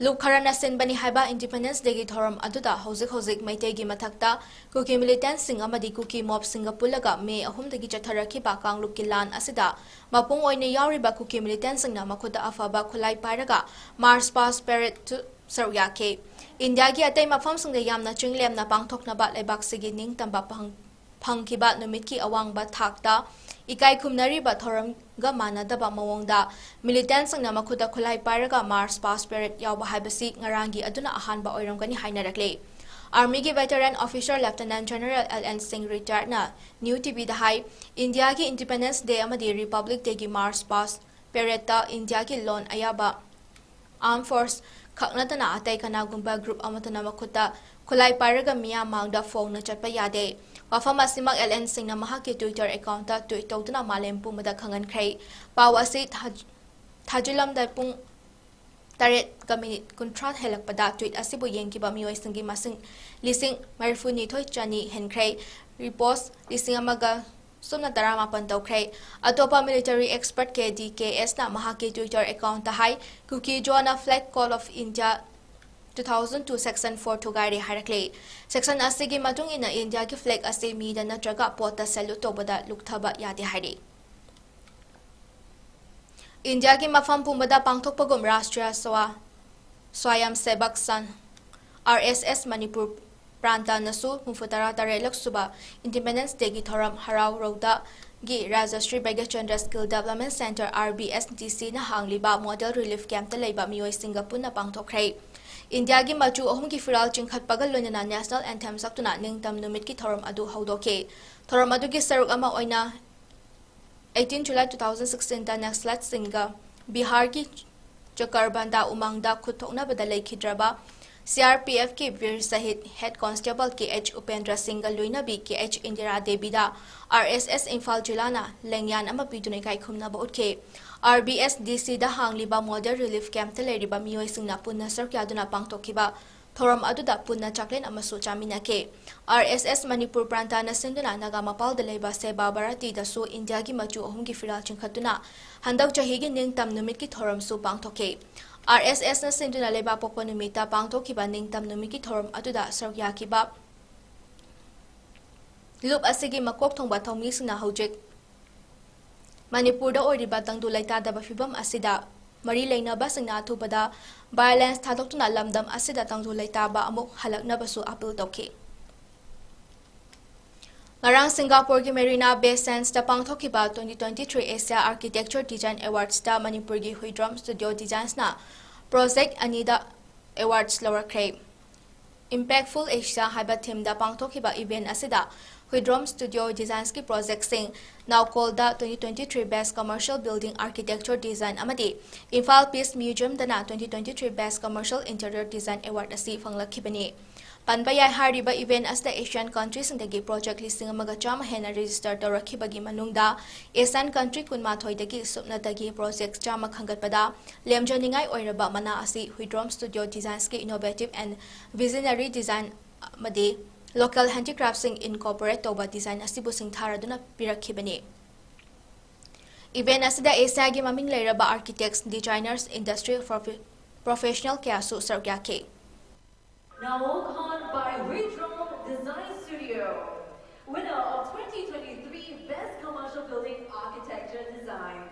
ꯂꯨꯞ ꯈꯔꯅ ꯁꯤꯟꯕꯅꯤ ꯍꯥꯏꯕ ꯏꯟꯗꯤꯄꯦꯟꯗꯦꯟꯁ ꯗꯦꯒꯤ ꯊꯧꯔꯝ ꯑꯗꯨꯗ ꯍꯧꯖꯤꯛ ꯍꯧꯖꯤꯛ ꯃꯩꯇꯩꯒꯤ ꯃꯊꯛꯇ ꯀꯨꯀꯤ ꯃꯤꯂꯤꯇꯦꯟꯁꯤꯡ ꯑꯃꯗꯤ ꯀꯨꯀꯤ ꯃꯣꯕꯁꯤꯡꯒ ꯄꯨꯜꯂꯒ ꯃꯦ ꯑꯍꯨꯝꯗꯒꯤ ꯆꯠꯊꯔꯛꯈꯤꯕ ꯀꯥꯡꯂꯨꯞꯀꯤ ꯂꯥꯟ ꯑꯁꯤꯗ ꯃꯄꯨꯡ ꯑꯣꯏꯅ ꯌꯥꯎꯔꯤꯕ ꯀꯨꯀꯤ ꯃꯤꯂꯤꯇꯦꯟꯁꯤꯡꯅ ꯃꯈꯨꯠꯇ ꯑꯐꯕ ꯈꯨꯠꯂꯥꯏ ꯄꯥꯏꯔꯒ ꯃꯥꯔꯆ ꯄꯥꯁ ꯄꯦꯔꯦꯗꯇꯨ ꯁꯔꯨꯛ ꯌꯥꯈꯤ꯫ ꯏꯟꯗꯤꯌꯥꯒꯤ ꯑꯇꯩ ꯃꯐꯝꯁꯤꯡꯗ ꯌꯥꯝꯅ ꯆꯤꯡꯂꯦꯝꯅ ꯄꯥꯡꯊꯣꯛꯅꯕ ꯂꯩꯕꯥꯛꯁꯤꯒꯤ ꯅꯤꯡꯇꯝꯕ ꯐꯪ-, ꯐꯪꯈꯤꯕ ꯅꯨꯃꯤꯠꯀꯤ ꯑꯋꯥꯡꯕ ꯊꯥꯛꯇ ꯏꯀꯥꯏ ꯈꯨꯝꯅꯔꯤꯕ ꯊꯧꯔꯝꯒ ꯃꯥꯟꯅꯗꯕ ꯃꯑꯣꯡꯗ ꯃꯤꯂꯤꯇꯦꯟꯁꯤꯡꯅ ꯃꯈꯨꯠꯇ ꯈꯨꯠꯂꯥꯏ ꯄꯥꯏꯔꯒ ꯃꯥꯔꯆ ꯄꯥꯁ ꯄꯦꯔꯦꯗ ꯌꯥꯎꯕ ꯍꯥꯏꯕꯁꯤ ꯉꯔꯥꯡꯒꯤ ꯑꯗꯨꯅ ꯑꯍꯥꯟꯕ ꯑꯣꯏꯔꯝꯒꯅꯤ ꯍꯥꯏꯅꯔꯛꯂꯤ꯫ ꯑꯥꯔꯃꯤꯒꯤ veteran officer ꯂꯦꯐꯇꯤꯅꯦꯟꯠ general L and ꯁꯤꯡ, ꯔꯤꯇꯥꯌꯔꯗꯅ ꯅ꯭ꯌꯨ ꯇꯤꯚꯤꯗ ꯍꯥꯏ, ꯏꯟꯗꯤꯌꯥꯒꯤ ꯏꯟꯗꯤꯄꯦꯟꯗꯦꯟꯁ ꯗꯦ ꯑꯃꯗꯤ ꯔꯤꯄꯕ꯭ꯂꯤꯛ ꯗꯦꯒꯤ ꯃꯥꯔꯆ ꯄꯥꯁ ꯄꯦꯔꯦꯗꯇ ꯏꯟꯗꯤꯌꯥꯒꯤ ꯂꯣꯟ ꯑꯌꯥꯕ ꯑꯥꯔꯝ ꯐꯣꯔꯁ ꯈꯛ ꯅꯠꯇꯅ ꯑꯇꯩ ꯀꯅꯥꯒꯨꯝꯕ ꯒ꯭ꯔꯨꯞ ꯑꯃꯠꯇꯅ ꯃꯈꯨꯠꯇ ꯈꯨꯠꯂꯥꯏ ꯄꯥꯏꯔꯒ ꯃꯤꯌꯥꯝ ꯃꯥꯡꯗ ꯐꯣꯡꯅ ꯆꯠꯄ ꯌꯥꯗꯦ꯫ ꯋꯥꯐꯝ ꯑꯁꯤꯃꯛ ꯑꯦꯜ ꯑꯦꯟ ꯁꯤꯡꯅ ꯃꯍꯥꯛꯀꯤ ꯇ꯭ꯋꯤꯇꯔ ꯑꯦꯀꯥꯎꯟꯠꯇ ꯇ꯭ꯋꯤꯠ ꯇꯧꯗꯨꯅ ꯃꯥꯂꯦꯝ ꯄꯨꯝꯕꯗ ꯈꯪꯍꯟꯈ꯭ꯔꯦ꯫ ꯄꯥꯎ ꯑꯁꯤ ꯊꯥ-, ꯊꯥꯖꯤꯜꯂꯝꯗꯥꯏ ꯄꯨꯡ ꯇꯔꯦꯠꯀ ꯃꯤꯅꯤꯠ ꯀꯨꯟꯊ꯭ꯔꯥ ꯍꯦꯜꯂꯛꯄꯗ ꯇ꯭ꯋꯤꯠ ꯑꯁꯤꯕꯨ ꯌꯦꯡꯈꯤꯕ ꯃꯤꯑꯣꯏꯁꯤꯡꯒꯤ ꯃꯁꯤꯡ ꯂꯤꯁꯤꯡ ꯃꯔꯤꯐꯨꯅꯤꯊꯣꯏ ꯆꯅꯤ ꯍꯦꯟꯈ꯭ꯔꯦ꯫ ꯔꯤꯄꯣꯁ ꯂꯤꯁꯤꯡ ꯑꯃꯒ ꯁꯨꯞꯅ ꯇꯔꯥꯃꯥꯄꯟ ꯇꯧꯈ꯭ꯔꯦ꯫ ꯑꯇꯣꯞꯄ ꯃꯤꯂꯤꯇꯔꯤ ꯑꯦꯛꯁꯄꯔꯠ ꯀꯦ ꯗꯤ ꯀꯦ ꯑꯦꯁꯅ ꯃꯍꯥꯛꯀꯤ ꯇ꯭ꯋꯤꯇꯔ ꯑꯦꯀꯥꯎꯟꯠꯇ ꯍꯥꯏ, ꯀꯨꯀꯤ ꯖꯣꯅ flag code of India two thousand two section four ꯊꯨꯒꯥꯏꯔꯦ ꯍꯥꯏꯔꯛꯂꯦ꯫ ꯁꯦꯛꯁꯟ ꯑꯁꯤꯒꯤ ꯃꯇꯨꯡ ꯏꯟꯅ ꯏꯟꯗꯤꯌꯥꯒꯤ ꯐ꯭ꯂꯦꯒ ꯑꯁꯤ ꯃꯤꯗ ꯅꯠꯇ꯭ꯔꯒ ꯄꯣꯠꯇ ꯁꯦꯂꯨꯠ ꯇꯧꯕꯗ ꯂꯨꯞꯊꯕ ꯌꯥꯗꯦ ꯍꯥꯏꯔꯤ꯫ ꯏꯟꯗꯤꯌꯥꯒꯤ ꯃꯐꯝ ꯄꯨꯝꯕꯗ ꯄꯥꯡꯊꯣꯛꯄꯒꯨꯝ ꯔꯥꯁꯇ꯭ꯔꯤꯌꯥ ꯁ꯭ꯋꯥ-, Swayam Sevak Sangh, R S S, Manipur ꯄ꯭ꯔꯥꯟꯇꯅꯁꯨ ꯍꯨꯝꯐꯨꯇꯔꯥ ꯇꯔꯦꯠꯂꯛ ꯁꯨꯕ ꯏꯟꯗꯤꯄꯦꯟꯗꯦꯟꯁ ꯗꯦꯒꯤ ꯊꯧꯔꯝ ꯍꯔꯥꯎ ꯔꯧꯗꯒꯤ Rajshri Bhagyachandra skill development centre, R B S D ꯁꯤꯅ ꯍꯥꯡꯂꯤꯕ ꯃꯣꯗꯦꯜ ꯔꯤꯂꯤꯐ ꯀꯦꯝꯞꯇ ꯂꯩꯕ ꯃꯤꯑꯣꯏꯁꯤꯡꯒ ꯄꯨꯟꯅ ꯄꯥꯡꯊꯣꯛꯈ꯭ꯔꯦ꯫ ꯏꯟꯗꯤꯌꯥꯒꯤ ꯃꯆꯨ ꯑꯍꯨꯝꯒꯤ ꯐꯤꯔꯥꯜ ꯆꯤꯡꯈꯠꯄꯒ ꯂꯣꯏꯅꯅ ꯅꯦꯁꯅꯦꯜ ꯑꯦꯟꯊꯦꯝ ꯁꯛꯇꯨꯅ ꯅꯤꯡꯇꯝ ꯅꯨꯃꯤꯠꯀꯤ ꯊꯧꯔꯝ ꯑꯗꯨ ꯍꯧꯗꯣꯛꯈꯤ꯫ ꯊꯧꯔꯝ ꯑꯗꯨꯒꯤ ꯁꯔꯨꯛ ꯑꯃ ꯑꯣꯏꯅ eighteen July two thousand sixteen ꯗ ꯅꯛꯁꯂꯥꯏꯠꯁꯤꯡꯒ ꯕꯤꯍꯥꯔꯒꯤ ꯆꯀꯔꯕꯟꯗꯥ ꯎꯃꯪꯗ ꯈꯨꯠ ꯊꯣꯛꯅꯕꯗ ꯂꯩꯈꯤꯗ꯭ꯔꯕ CRPFꯀꯤ ꯕꯤꯔ ꯁꯍꯤꯗ ꯍꯦꯗ ꯀꯣꯟꯁꯇꯦꯕꯜ ꯀꯦ ꯑꯩꯆ ꯎꯄꯦꯟꯗ꯭ꯔ ꯁꯤꯡꯒ ꯂꯣꯏꯅꯕꯤ ꯀꯦ ꯑꯩꯆ ꯏꯟꯗꯤꯔꯥ ꯗꯦꯕꯤꯗ RSS ꯏꯝꯐꯥꯜ ꯖꯤꯂꯥꯅ ꯂꯦꯡꯌꯥꯟ ꯑꯃ ꯄꯤꯗꯨꯅ ꯏꯀꯥꯏ ꯈꯨꯝꯅꯕ ꯎꯠꯈꯤ꯫ RBSDCꯗ ꯍꯥꯡꯂꯤꯕ ꯃꯣꯗꯦꯜ ꯔꯤꯂꯤꯐ ꯀꯦꯝꯞꯇ ꯂꯩꯔꯤꯕ ꯃꯤꯑꯣꯏꯁꯤꯡꯅ ꯄꯨꯟꯅ ꯁꯔꯨꯛ ꯌꯥꯗꯨꯅ ꯄꯥꯡꯊꯣꯛꯈꯤꯕ ꯊꯧꯔꯝ ꯑꯗꯨꯗ ꯄꯨꯟꯅ ꯆꯥꯛꯂꯦꯟ ꯑꯃꯁꯨ ꯆꯥꯃꯤꯟꯅꯈꯤ꯫ RSS ꯃꯅꯤꯄꯨꯔ ꯄ꯭ꯔꯥꯟꯇꯥꯅ ꯁꯤꯟꯗꯨꯅ ꯅꯥꯒꯥ ꯃꯄꯥꯜꯗ ꯂꯩꯕ ꯁꯦꯕꯥ ꯚꯥꯔꯇꯤꯗꯁꯨ ꯏꯟꯗꯤꯌꯥꯒꯤ ꯃꯆꯨ ꯑꯍꯨꯝꯒꯤ ꯐꯤꯔꯥꯜ ꯆꯤꯡꯈꯠꯇꯨꯅ ꯍꯟꯗꯛ ꯆꯍꯤꯒꯤ ꯅꯤꯡꯇꯝ ꯅꯨꯃꯤꯠꯀꯤ ꯊꯧꯔꯝꯁꯨ ꯄꯥꯡꯊꯣꯛꯈꯤ꯫ RSSꯅ ꯁꯤꯟꯗꯨꯅ ꯂꯩꯕꯥꯛꯄꯣꯛꯄ ꯅꯨꯃꯤꯠꯇ ꯄꯥꯡꯊꯣꯛꯈꯤꯕ ꯅꯤꯡꯇꯝ ꯅꯨꯃꯤꯠꯀꯤ ꯊꯧꯔꯝ ꯑꯗꯨꯗ ꯁꯔꯨꯛ ꯌꯥꯈꯤꯕ ꯂꯨꯞ ꯑꯁꯤꯒꯤ ꯃꯀꯣꯛ ꯊꯣꯡꯕ ꯊꯧꯃꯤꯁꯤꯡꯅ ꯍꯧꯖꯤꯛ ꯃꯅꯤꯄꯨꯔꯗ ꯑꯣꯏꯔꯤꯕ ꯇꯪꯗꯨ ꯂꯩꯇꯥꯗꯕ ꯐꯤꯕꯝ ꯑꯁꯤꯗ ꯃꯔꯤ ꯂꯩꯅꯕꯁꯤꯡꯅ ꯑꯊꯨꯕꯗ violence ꯊꯥꯗꯣꯛꯇꯨꯅ ꯂꯝꯗꯝ ꯑꯁꯤꯗ ꯇꯪꯗꯨ ꯂꯩꯇꯥꯕ ꯑꯃꯨꯛ ꯍꯜꯂꯛꯅꯕꯁꯨ appeal ꯇꯧꯈꯤ꯫ ꯉꯔꯥꯡ ꯁꯤꯡꯒꯥꯄꯨꯔꯒꯤ ꯃꯦꯔꯤꯅꯥ ꯕꯦ ꯁꯦꯟꯁꯇ ꯄꯥꯡꯊꯣꯛꯈꯤꯕ twenty twenty-three Asia Architecture Design Awardsꯇ ꯃꯅꯤꯄꯨꯔꯒꯤ ꯍꯨꯏꯗ꯭ꯔꯣꯝ Studio Designsꯅ project ꯑꯅꯤꯗ awards ꯂꯧꯔꯛꯈ꯭ꯔꯦ꯫ Impactful Asia ꯍꯥꯏꯕ themeꯗ ꯄꯥꯡꯊꯣꯛꯈꯤꯕ event ꯑꯁꯤꯗ Huidrom Studio Designsꯀꯤ projectꯁꯤꯡ ꯅꯥꯎꯀꯣꯜꯗ twenty twenty-three Best Commercial Building Architecture Design ꯑꯃꯗꯤ Imphal Peace Museumꯗꯅ twenty twenty-three Best Commercial Interior Design Award ꯑꯁꯤ ꯐꯪꯂꯛꯈꯤꯕꯅꯤ꯫ ꯄꯟꯕ ꯌꯥꯏ, ꯍꯥꯏꯔꯤꯕ event ꯑꯁꯤꯗ Asian countryꯁꯤꯡꯗꯒꯤ project ꯂꯤꯁꯤꯡ ꯑꯃꯒ ꯆꯥꯝꯃ ꯍꯦꯟꯅ register ꯇꯧꯔꯛꯈꯤꯕꯒꯤ ꯃꯅꯨꯡꯗ Asian country ꯀꯨꯟꯃꯥꯊꯣꯏꯗꯒꯤ ꯁꯨꯞꯅꯇꯒꯤ project ꯆꯥꯝꯃ ꯈꯟꯒꯠꯄꯗ ꯂꯦꯝꯖꯅꯤꯡꯉꯥꯏ ꯑꯣꯏꯔꯕ ꯃꯅꯥ ꯑꯁꯤ Huidrom Studio Designsꯀꯤ innovative and visionary design ꯑꯃꯗꯤ local handicraftꯁꯤꯡ incorporate ꯇꯧꯕ design ꯑꯁꯤꯕꯨ ꯁꯤꯡꯊꯥꯔꯗꯨꯅ ꯄꯤꯔꯛꯈꯤꯕꯅꯤ꯫ Event ꯑꯁꯤꯗ Asiaꯒꯤ ꯃꯃꯤꯡ ꯂꯩꯔꯕ architects, designers, industry profe-, professional ꯀꯌꯥꯁꯨ ꯁꯔꯨꯛ ꯌꯥꯈꯤ꯫ Naol Khan by Huidrom Design Studio, winner of twenty twenty-three Best Commercial Building Architecture Design.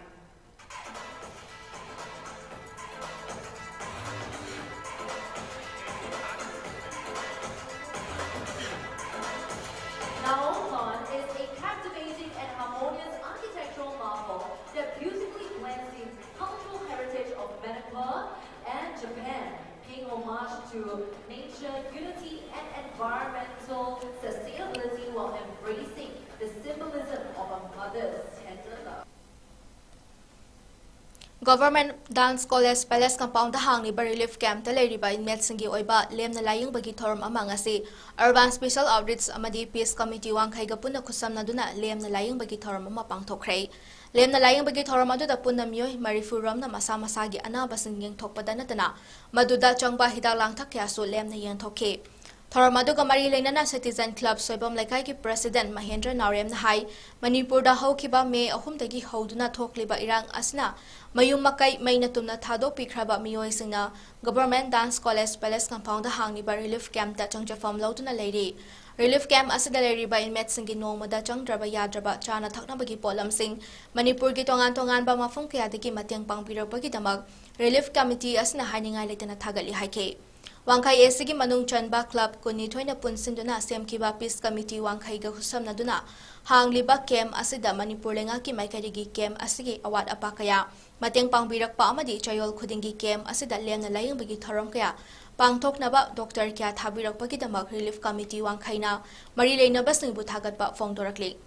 Naol Khan is a captivating and harmonious architectural marvel that beautifully blends the cultural heritage of Manipur and Japan, paying homage to nature, unity, and environmental sustainability while embracing the symbolism of a mother's tender love. Government Dance College Palace Compound the ꯍꯥꯡꯂꯤꯕ relief camp ꯇ ꯂꯩꯔꯤꯕ inmate ꯁꯤꯡꯒꯤ ꯑꯣꯏꯕ ꯂꯦꯝꯅ ꯂꯥꯌꯦꯡꯕꯒꯤ ꯊꯧꯔꯝ ꯑꯃ ꯉꯁꯤ Urban Special Outreach ꯑꯃꯗꯤ Peace Committee ꯋꯥꯡꯈꯩꯒ ꯄꯨꯟꯅ ꯈꯨꯠꯁꯝꯅꯗꯨꯅ ꯂꯦꯝꯅ ꯂꯥꯌꯦꯡꯕꯒꯤ ꯊꯧꯔꯝ ꯑꯃ ꯄꯥꯡꯊꯣꯛꯈ꯭ꯔꯦ꯫ ꯂꯦꯝꯅ ꯂꯥꯌꯦꯡꯕꯒꯤ ꯊꯧꯔꯝ ꯑꯗꯨꯗ ꯄꯨꯟꯅ ꯃꯤꯑꯣꯏ ꯃꯔꯤꯐꯨ ꯔꯣꯝꯅ ꯃꯁꯥ ꯃꯁꯥꯒꯤ ꯑꯅꯥꯕꯁꯤꯡ ꯌꯦꯡꯊꯣꯛꯄꯗ ꯅꯠꯇꯅ ꯃꯗꯨꯗ ꯆꯪꯕ ꯍꯤꯗꯥꯛ ꯂꯥꯡꯊꯛ ꯀꯌꯥꯁꯨ ꯂꯦꯝꯅ ꯌꯦꯡꯊꯣꯛꯈꯤ꯫ ꯊꯧꯔꯝ ꯑꯗꯨꯒ ꯃꯔꯤ ꯂꯩꯅꯅ Citizen Club ꯁꯣꯏꯕꯝ ꯂꯩꯀꯥꯏꯒꯤ President ꯃꯍꯦꯟꯗ꯭ꯔ ꯅꯥꯎꯔꯦꯝꯅ ꯍꯥꯏ, ꯃꯅꯤꯄꯨꯔꯗ ꯍꯧꯈꯤꯕ ꯃꯦ ꯑꯍꯨꯝꯗꯒꯤ ꯍꯧꯗꯨꯅ ꯊꯣꯛꯂꯤꯕ ꯏꯔꯥꯡ ꯑꯁꯤꯅ ꯃꯌꯨꯝ ꯃꯀꯩ ꯃꯩꯅ ꯇꯨꯝꯅ ꯊꯥꯗꯣꯛꯄꯤꯈ꯭ꯔꯕ ꯃꯤꯑꯣꯏꯁꯤꯡꯅ Government Dance College Palace Compound ꯗ ꯍꯥꯡꯂꯤꯕ relief camp ꯇ ꯆꯪꯖꯐꯝ ꯂꯧꯗꯨꯅ ꯂꯩꯔꯤ꯫ Relief camp ꯑꯁꯤꯗ ꯂꯩꯔꯤꯕ inmate ꯁꯤꯡꯒꯤ ꯅꯣꯡꯃꯗ ꯆꯪꯗ꯭ꯔꯕ ꯌꯥꯗ꯭ꯔꯕ ꯆꯥꯅ ꯊꯛꯅꯕꯒꯤ ꯄꯣꯠꯂꯝꯁꯤꯡ ꯃꯅꯤꯄꯨꯔꯒꯤ ꯇꯣꯉꯥꯟ ꯇꯣꯉꯥꯟꯕ ꯃꯐꯝ ꯀꯌꯥꯗꯒꯤ ꯃꯇꯦꯡ ꯄꯥꯡꯕꯤꯔꯛꯄꯒꯤꯗꯃꯛ Relief Committee ꯑꯁꯤꯅ ꯍꯥꯏꯅꯤꯡꯉꯥꯏ ꯂꯩꯇꯅ ꯊꯥꯒꯠꯂꯤ ꯍꯥꯏꯈꯤ꯫ ꯋꯥꯡꯈꯩ A C ꯒꯤ ꯃꯅꯨꯡ ꯆꯟꯕ club ꯀꯨꯟꯅꯤꯊꯣꯏꯅ ꯄꯨꯟꯁꯤꯟꯗꯨꯅ ꯁꯦꯝꯈꯤꯕ Peace Committee ꯋꯥꯡꯈꯩꯒ ꯈꯨꯠꯁꯝꯅꯗꯨꯅ ꯍꯥꯡꯂꯤꯕ camp ꯑꯁꯤꯗ ꯃꯅꯤꯄꯨꯔ ꯂꯩꯉꯥꯛꯀꯤ ꯃꯥꯏꯀꯩꯗꯒꯤ camp ꯑꯁꯤꯒꯤ ꯑꯋꯥꯠ ꯑꯄꯥ ꯀꯌꯥ ꯃꯇꯦꯡ ꯄꯥꯡꯕꯤꯔꯛꯄ ꯑꯃꯗꯤ ꯆꯌꯣꯜ ꯈꯨꯗꯤꯡꯒꯤ camp ꯑꯁꯤꯗ ꯂꯦꯝꯅ ꯂꯥꯌꯦꯡꯕꯒꯤ ꯊꯧꯔꯝ ꯀꯌꯥ ꯄꯥꯡꯊꯣꯛꯅꯕ doctor ꯀꯌꯥ ꯊꯥꯕꯤꯔꯛꯄꯒꯤꯗꯃꯛ Relief Committee ꯋꯥꯡꯈꯩꯅ ꯃꯔꯤ ꯂꯩꯅꯕꯁꯤꯡꯕꯨ ꯊꯥꯒꯠꯄ ꯐꯣꯡꯗꯣꯔꯛꯂꯤ꯫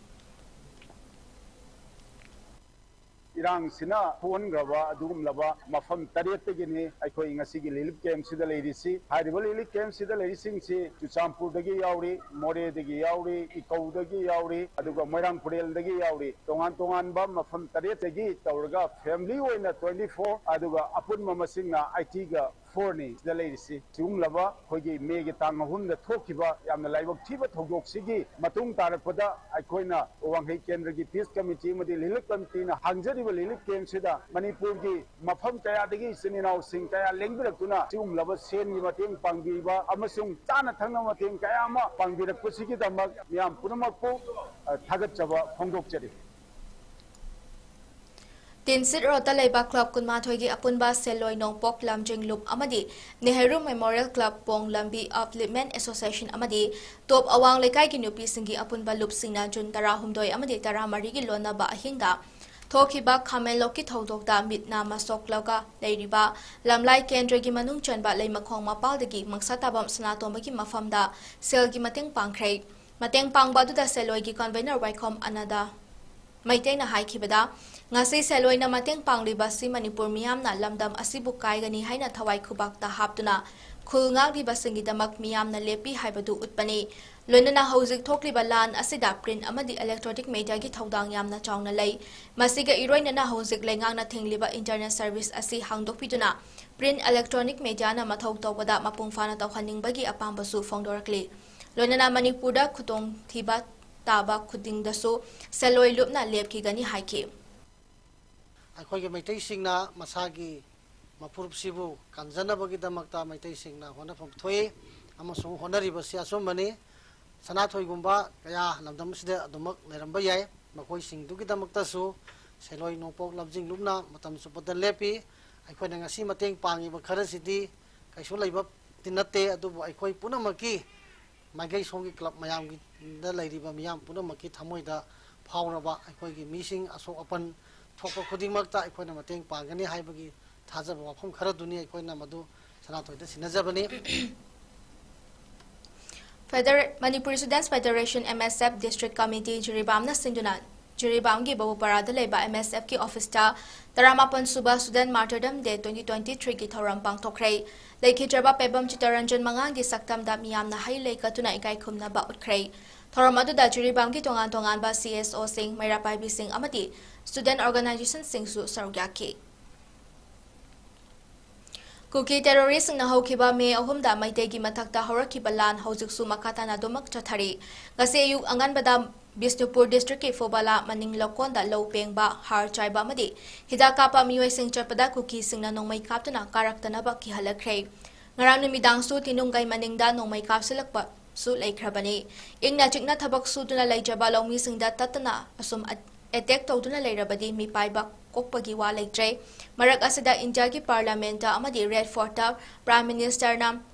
ꯏꯔꯥꯡꯁꯤꯅ ꯊꯣꯛꯍꯟꯈ꯭ꯔꯕ ꯑꯗꯨꯒꯨꯝꯂꯕ ꯃꯐꯝ ꯇꯔꯦꯠꯇꯒꯤꯅꯤ ꯑꯩꯈꯣꯏ ꯉꯁꯤꯒꯤ relief camp ꯁꯤꯗ ꯂꯩꯔꯤꯁꯤ꯫ ꯍꯥꯏꯔꯤꯕ relief camp ꯁꯤꯗ ꯂꯩꯔꯤꯁꯤꯡꯁꯤ ꯆꯨꯔꯆꯥꯟꯄꯨꯔꯗꯒꯤ ꯌꯥꯎꯔꯤ, ꯃꯣꯔꯦꯗꯒꯤ ꯌꯥꯎꯔꯤ, ꯏꯀꯧꯗꯒꯤ ꯌꯥꯎꯔꯤ, ꯑꯗꯨꯒ ꯃꯣꯏꯔꯥꯡ ꯄꯨꯔꯦꯜꯗꯒꯤ ꯌꯥꯎꯔꯤ꯫ ꯇꯣꯉꯥꯟ ꯇꯣꯉꯥꯟꯕ ꯃꯐꯝ ꯇꯔꯦꯠꯇꯒꯤ ꯇꯧꯔꯒ family ꯑꯣꯏꯅ twenty four, ꯑꯗꯨꯒ ꯑꯄꯨꯟꯕ ꯃꯁꯤꯡꯅ eighty ꯒ four ꯅꯤ ꯁꯤꯗ ꯂꯩꯔꯤꯁꯤ꯫ ꯁꯤꯒꯨꯝꯂꯕ ꯑꯩꯈꯣꯏꯒꯤ ꯃꯦꯒꯤ ꯇꯥꯡ ꯑꯍꯨꯝꯗ ꯊꯣꯛꯈꯤꯕ ꯌꯥꯝꯅ ꯂꯥꯏꯕꯛ ꯊꯤꯕ ꯊꯧꯗꯣꯛꯁꯤꯒꯤ ꯃꯇꯨꯡ ꯇꯥꯔꯛꯄꯗ ꯑꯩꯈꯣꯏꯅ ꯋꯥꯡꯈꯩ ꯀꯦꯟꯗ꯭ꯔꯒꯤ Peace Committee ꯑꯃꯗꯤ relief committee ꯅ ꯍꯥꯡꯖꯔꯤꯕ relief camp ꯁꯤꯗ ꯃꯅꯤꯄꯨꯔꯒꯤ ꯃꯐꯝ ꯀꯌꯥꯗꯒꯤ ꯏꯆꯤꯟ ꯏꯅꯥꯎꯁꯤꯡ ꯀꯌꯥ ꯂꯦꯡꯕꯤꯔꯛꯇꯨꯅ ꯁꯤꯒꯨꯝꯂꯕ ꯁꯦꯟꯒꯤ ꯃꯇꯦꯡ ꯄꯥꯡꯕꯤꯕ ꯑꯃꯁꯨꯡ ꯆꯥꯅ ꯊꯛꯅꯕ ꯃꯇꯦꯡ ꯀꯌꯥ ꯑꯃ ꯄꯥꯡꯕꯤꯔꯛꯄꯁꯤꯒꯤꯗꯃꯛ ꯃꯤꯌꯥꯝ ꯄꯨꯝꯅꯃꯛꯄꯨ, ꯑ, ꯊꯥꯒꯠꯆꯕ ꯐꯣꯡꯗꯣꯛꯆꯔꯤ꯫ ꯇꯤꯟꯁꯤꯠ ꯔꯣꯗꯇ ꯂꯩꯕ club ꯀꯨꯟꯃꯥꯊꯣꯏꯒꯤ ꯑꯄꯨꯟꯕ ꯁꯦꯜꯂꯣꯏ ꯅꯣꯡꯄꯣꯛ ꯂꯝꯖꯤꯡ ꯂꯨꯞ ꯑꯃꯗꯤ Nehru Memorial Club ꯄꯣꯡ ꯂꯝꯕꯤ Upliftment Association ꯑꯃꯗꯤ ꯇꯣꯞ ꯑꯋꯥꯡ ꯂꯩꯀꯥꯏꯒꯤ ꯅꯨꯄꯤꯁꯤꯡꯒꯤ ꯑꯄꯨꯟꯕ ꯂꯨꯞꯁꯤꯡꯅ ꯖꯨꯟ ꯇꯔꯥꯍꯨꯝꯗꯣꯏ ꯑꯃꯗꯤ ꯇꯔꯥꯃꯔꯤꯒꯤ ꯂꯣꯟꯅꯕ ꯑꯍꯤꯡꯗ ꯊꯣꯛꯈꯤꯕ ꯈꯥꯃꯦꯟꯂꯣꯛꯀꯤ ꯊꯧꯗꯣꯛꯇ ꯃꯤꯠ ꯅꯥ ꯃꯁꯣꯛꯂꯒ ꯂꯩꯔꯤꯕ ꯂꯝꯂꯥꯏ ꯀꯦꯟꯗ꯭ꯔꯒꯤ ꯃꯅꯨꯡ ꯆꯟꯕ ꯂꯩꯃꯈꯣꯡ ꯃꯄꯥꯜꯗꯒꯤ ꯃꯪꯁꯥꯇꯥꯕꯝ ꯁꯅꯥꯇꯣꯝꯕꯒꯤ ꯃꯐꯝꯗ ꯁꯦꯜꯒꯤ ꯃꯇꯦꯡ ꯄꯥꯡꯈ꯭ꯔꯦ꯫ ꯃꯇꯦꯡ ꯄꯥꯡꯕ ꯑꯗꯨꯗ ꯁꯦꯜꯂꯣꯏꯒꯤ convener ꯋꯥꯏꯈꯣꯝ ꯑꯅꯟꯗ, ꯃꯩꯇꯩꯅ ꯍꯥꯏꯈꯤꯕꯗ, ꯉꯁꯤ ꯁꯦꯂꯣꯏꯅ ꯃꯇꯦꯡ ꯄꯥꯡꯂꯤꯕ ꯑꯁꯤ ꯃꯅꯤꯄꯨꯔ ꯃꯤꯌꯥꯝꯅ ꯂꯝꯗꯝ ꯑꯁꯤꯕꯨ ꯀꯥꯏꯒꯅꯤ ꯍꯥꯏꯅ ꯊꯋꯥꯏ ꯈꯨꯕꯥꯛꯇ ꯍꯥꯞꯇꯨꯅ ꯈꯨꯜ ꯉꯥꯛꯂꯤꯕꯁꯤꯡꯒꯤꯗꯃꯛ ꯃꯤꯌꯥꯝꯅ ꯂꯦꯞꯄꯤ ꯍꯥꯏꯕꯗꯨ ꯎꯠꯄꯅꯤ꯫ ꯂꯣꯏꯅꯅ ꯍꯧꯖꯤꯛ ꯊꯣꯛꯂꯤꯕ ꯂꯥꯟ ꯑꯁꯤꯗ print ꯑꯃꯗꯤ electronic mediaꯒꯤ ꯊꯧꯗꯥꯡ ꯌꯥꯝꯅ ꯆꯥꯎꯅ ꯂꯩ꯫ ꯃꯁꯤꯒ ꯏꯔꯣꯏꯅꯅ ꯍꯧꯖꯤꯛ ꯂꯩꯉꯥꯛꯅ ꯊꯤꯡꯂꯤꯕ internet service ꯑꯁꯤ ꯍꯥꯡꯗꯣꯛꯄꯤꯗꯨꯅ print electronic mediaꯅ ꯃꯊꯧ ꯇꯧꯕꯗ ꯃꯄꯨꯡ ꯐꯥꯅ ꯇꯧꯍꯟꯅꯤꯡꯕꯒꯤ ꯑꯄꯥꯝꯕꯁꯨ ꯐꯣꯡꯗꯣꯔꯛꯂꯤ꯫ ꯂꯣꯏꯅꯅ ꯃꯅꯤꯄꯨꯔꯗ ꯈꯨꯗꯣꯡꯊꯤꯕ ꯇꯥꯕ ꯈꯨꯗꯤꯡꯗꯁꯨ ꯁꯦꯂꯣꯏ ꯂꯨꯞꯅ ꯂꯦꯞꯈꯤꯒꯅꯤ ꯍꯥꯏꯈꯤ꯫ ꯑꯩꯈꯣꯏꯒꯤ ꯃꯩꯇꯩꯁꯤꯡꯅ ꯃꯁꯥꯒꯤ ꯃꯐꯨꯔꯨꯞꯁꯤꯕꯨ ꯀꯟꯖꯅꯕꯒꯤꯗꯃꯛꯇ ꯃꯩꯇꯩꯁꯤꯡꯅ ꯍꯣꯠꯅꯐꯝ ꯊꯣꯛꯏ ꯑꯃꯁꯨꯡ ꯍꯣꯠꯅꯔꯤꯕꯁꯤ ꯑꯆꯨꯝꯕꯅꯤ꯫ ꯁꯅꯥꯊꯣꯏꯒꯨꯝꯕ ꯀꯌꯥ ꯂꯝꯗꯝ ꯑꯁꯤꯗ ꯑꯗꯨꯃꯛ ꯂꯩꯔꯝꯕ ꯌꯥꯏ꯫ ꯃꯈꯣꯏꯁꯤꯡꯗꯨꯒꯤꯗꯃꯛꯇꯁꯨ ꯁꯦꯂꯣꯏ ꯅꯣꯡꯄꯣꯛ ꯂꯝꯖꯤꯡ ꯂꯨꯞꯅ ꯃꯇꯝ ꯆꯨꯞꯄꯗ ꯂꯦꯞꯄꯤ꯫ ꯑꯩꯈꯣꯏꯅ ꯉꯁꯤ ꯃꯇꯦꯡ ꯄꯥꯡꯉꯤꯕ ꯈꯔꯁꯤꯗꯤ ꯀꯩꯁꯨ ꯂꯩꯕꯗꯤ ꯅꯠꯇꯦ, ꯑꯗꯨꯕꯨ ꯑꯩꯈꯣꯏ ꯄꯨꯝꯅꯃꯛꯀꯤ ꯃꯥꯏꯀꯩ ꯁꯣꯝꯒꯤ club ꯃꯌꯥꯝꯒꯤꯗ ꯂꯩꯔꯤꯕ ꯃꯤꯌꯥꯝ ꯄꯨꯝꯅꯃꯛꯀꯤ ꯊꯃꯣꯏꯗ ꯐꯥꯎꯔꯕ ꯑꯩꯈꯣꯏꯒꯤ ꯃꯤꯁꯤꯡ ꯑꯁꯣꯛ ꯑꯄꯟ ꯊꯣꯛꯄ ꯈꯨꯗꯤꯡꯃꯛꯇ ꯑꯩꯈꯣꯏꯅ ꯃꯇꯦꯡ ꯄꯥꯡꯒꯅꯤ ꯍꯥꯏꯕꯒꯤ ꯊꯥꯖꯕ ꯋꯥꯐꯝ ꯈꯔꯗꯨꯅꯤ ꯑꯩꯈꯣꯏꯅ ꯃꯗꯨ ꯁꯅꯥꯊꯣꯏꯗ ꯁꯤꯟꯅꯖꯕꯅꯤ꯫ Feder-, Manipuri Students Federation, M S F, District Committee, ꯖꯤꯔꯤꯕꯥꯝꯅ ꯁꯤꯟꯗꯨꯅ ꯖꯤꯔꯤꯕꯥꯝꯒꯤ ꯕꯕꯨꯄꯥꯔꯥꯗ ꯂꯩꯕ M S Fꯀꯤ officeꯇ ꯇꯔꯥꯃꯥꯄꯟ ꯁꯨꯕ Student Martyrdom Day twenty twenty-threeꯒꯤ ꯊꯧꯔꯝ ꯄꯥꯡꯊꯣꯛꯈ꯭ꯔꯦ꯫ ꯂꯩꯈꯤꯗ꯭ꯔꯕ ꯄꯦꯕꯝ ꯆꯤꯇꯔꯟꯖꯟ ꯃꯉꯥꯡꯒꯤ ꯁꯛꯇꯝꯗ ꯃꯤꯌꯥꯝꯅ ꯍꯩ ꯂꯩ ꯀꯠꯇꯨꯅ ꯏꯀꯥꯏ ꯈꯨꯝꯅꯕ ꯎꯠꯈ꯭ꯔꯦ꯫ ꯊꯧꯔꯝ ꯑꯗꯨꯗ ꯖꯤꯔꯤꯕꯥꯝꯒꯤ ꯇꯣꯉꯥꯟ ꯇꯣꯉꯥꯟꯕ C S Oꯁꯤꯡ, ꯃꯩꯔꯥ ꯄꯥꯏꯕꯤꯁꯤꯡ ꯑꯃꯗꯤ student organizationꯁꯤꯡꯁꯨ ꯁꯔꯨꯛ ꯌꯥꯈꯤ꯫ ꯀꯨꯀꯤ terroristꯁꯤꯡꯅ ꯍꯧꯈꯤꯕ ꯃꯦ ꯑꯍꯨꯝꯗ ꯃꯩꯇꯩꯒꯤ ꯃꯊꯛꯇ ꯍꯧꯔꯛꯈꯤꯕ ꯂꯥꯟ ꯍꯧꯖꯤꯛꯁꯨ ꯃꯈꯥ ꯇꯥꯅ ꯑꯗꯨꯃꯛ ꯆꯠꯊꯔꯤ꯫ ꯉꯁꯤ ꯑꯌꯨꯛ ꯑꯉꯟꯕꯗ ꯕꯤꯁꯅꯨꯄꯨꯔ districtꯀꯤ ꯐꯨꯕꯥꯂꯥ ꯃꯅꯤꯡ ꯂꯧꯀꯣꯟꯗ ꯂꯧ ꯄꯦꯡꯕ, ꯍꯥꯔ ꯆꯥꯏꯕ ꯑꯃꯗꯤ ꯍꯤꯗꯥꯛ ꯀꯥꯞꯄ ꯃꯤꯑꯣꯏꯁꯤꯡ ꯆꯠꯄꯗ ꯀꯨꯀꯤꯁꯤꯡꯅ ꯅꯣꯡꯃꯩ ꯀꯥꯞꯇꯨꯅ ꯀꯥꯔꯛꯇꯅꯕ ꯀꯤꯍꯜꯂꯛꯈ꯭ꯔꯦ꯫ ꯉꯔꯥꯡ ꯅꯨꯃꯤꯗꯥꯡꯁꯨ ꯇꯤꯅꯨꯡꯒꯩ ꯃꯅꯤꯡꯗ ꯅꯣꯡꯃꯩ ꯀꯥꯞꯁꯤꯜꯂꯛꯄꯁꯨ ꯂꯩꯈ꯭ꯔꯕꯅꯤ꯫ ꯏꯪꯅ ꯆꯤꯛꯅ ꯊꯕꯛ ꯁꯨꯗꯨꯅ ꯂꯩꯖꯕ ꯂꯧꯃꯤꯁꯤꯡꯗ ꯇꯠꯇꯅ ꯑꯁꯨꯝ ꯑꯦꯇꯦꯛ ꯇꯧꯗꯨꯅ ꯂꯩꯔꯕꯗꯤ ꯃꯤꯄꯥꯏꯕ ꯀꯣꯛꯄꯒꯤ ꯋꯥ ꯂꯩꯇ꯭ꯔꯦ꯫ ꯃꯔꯛ ꯑꯁꯤꯗ ꯏꯟꯗꯤꯌꯥꯒꯤ ꯄꯥꯔꯂꯤꯌꯥꯃꯦꯟꯇ ꯑꯃꯗꯤ ꯔꯦꯗ ꯐꯣꯔꯠꯇ ꯄ꯭ꯔꯥꯏꯝ ꯃꯤꯅꯤꯁꯇꯔꯅ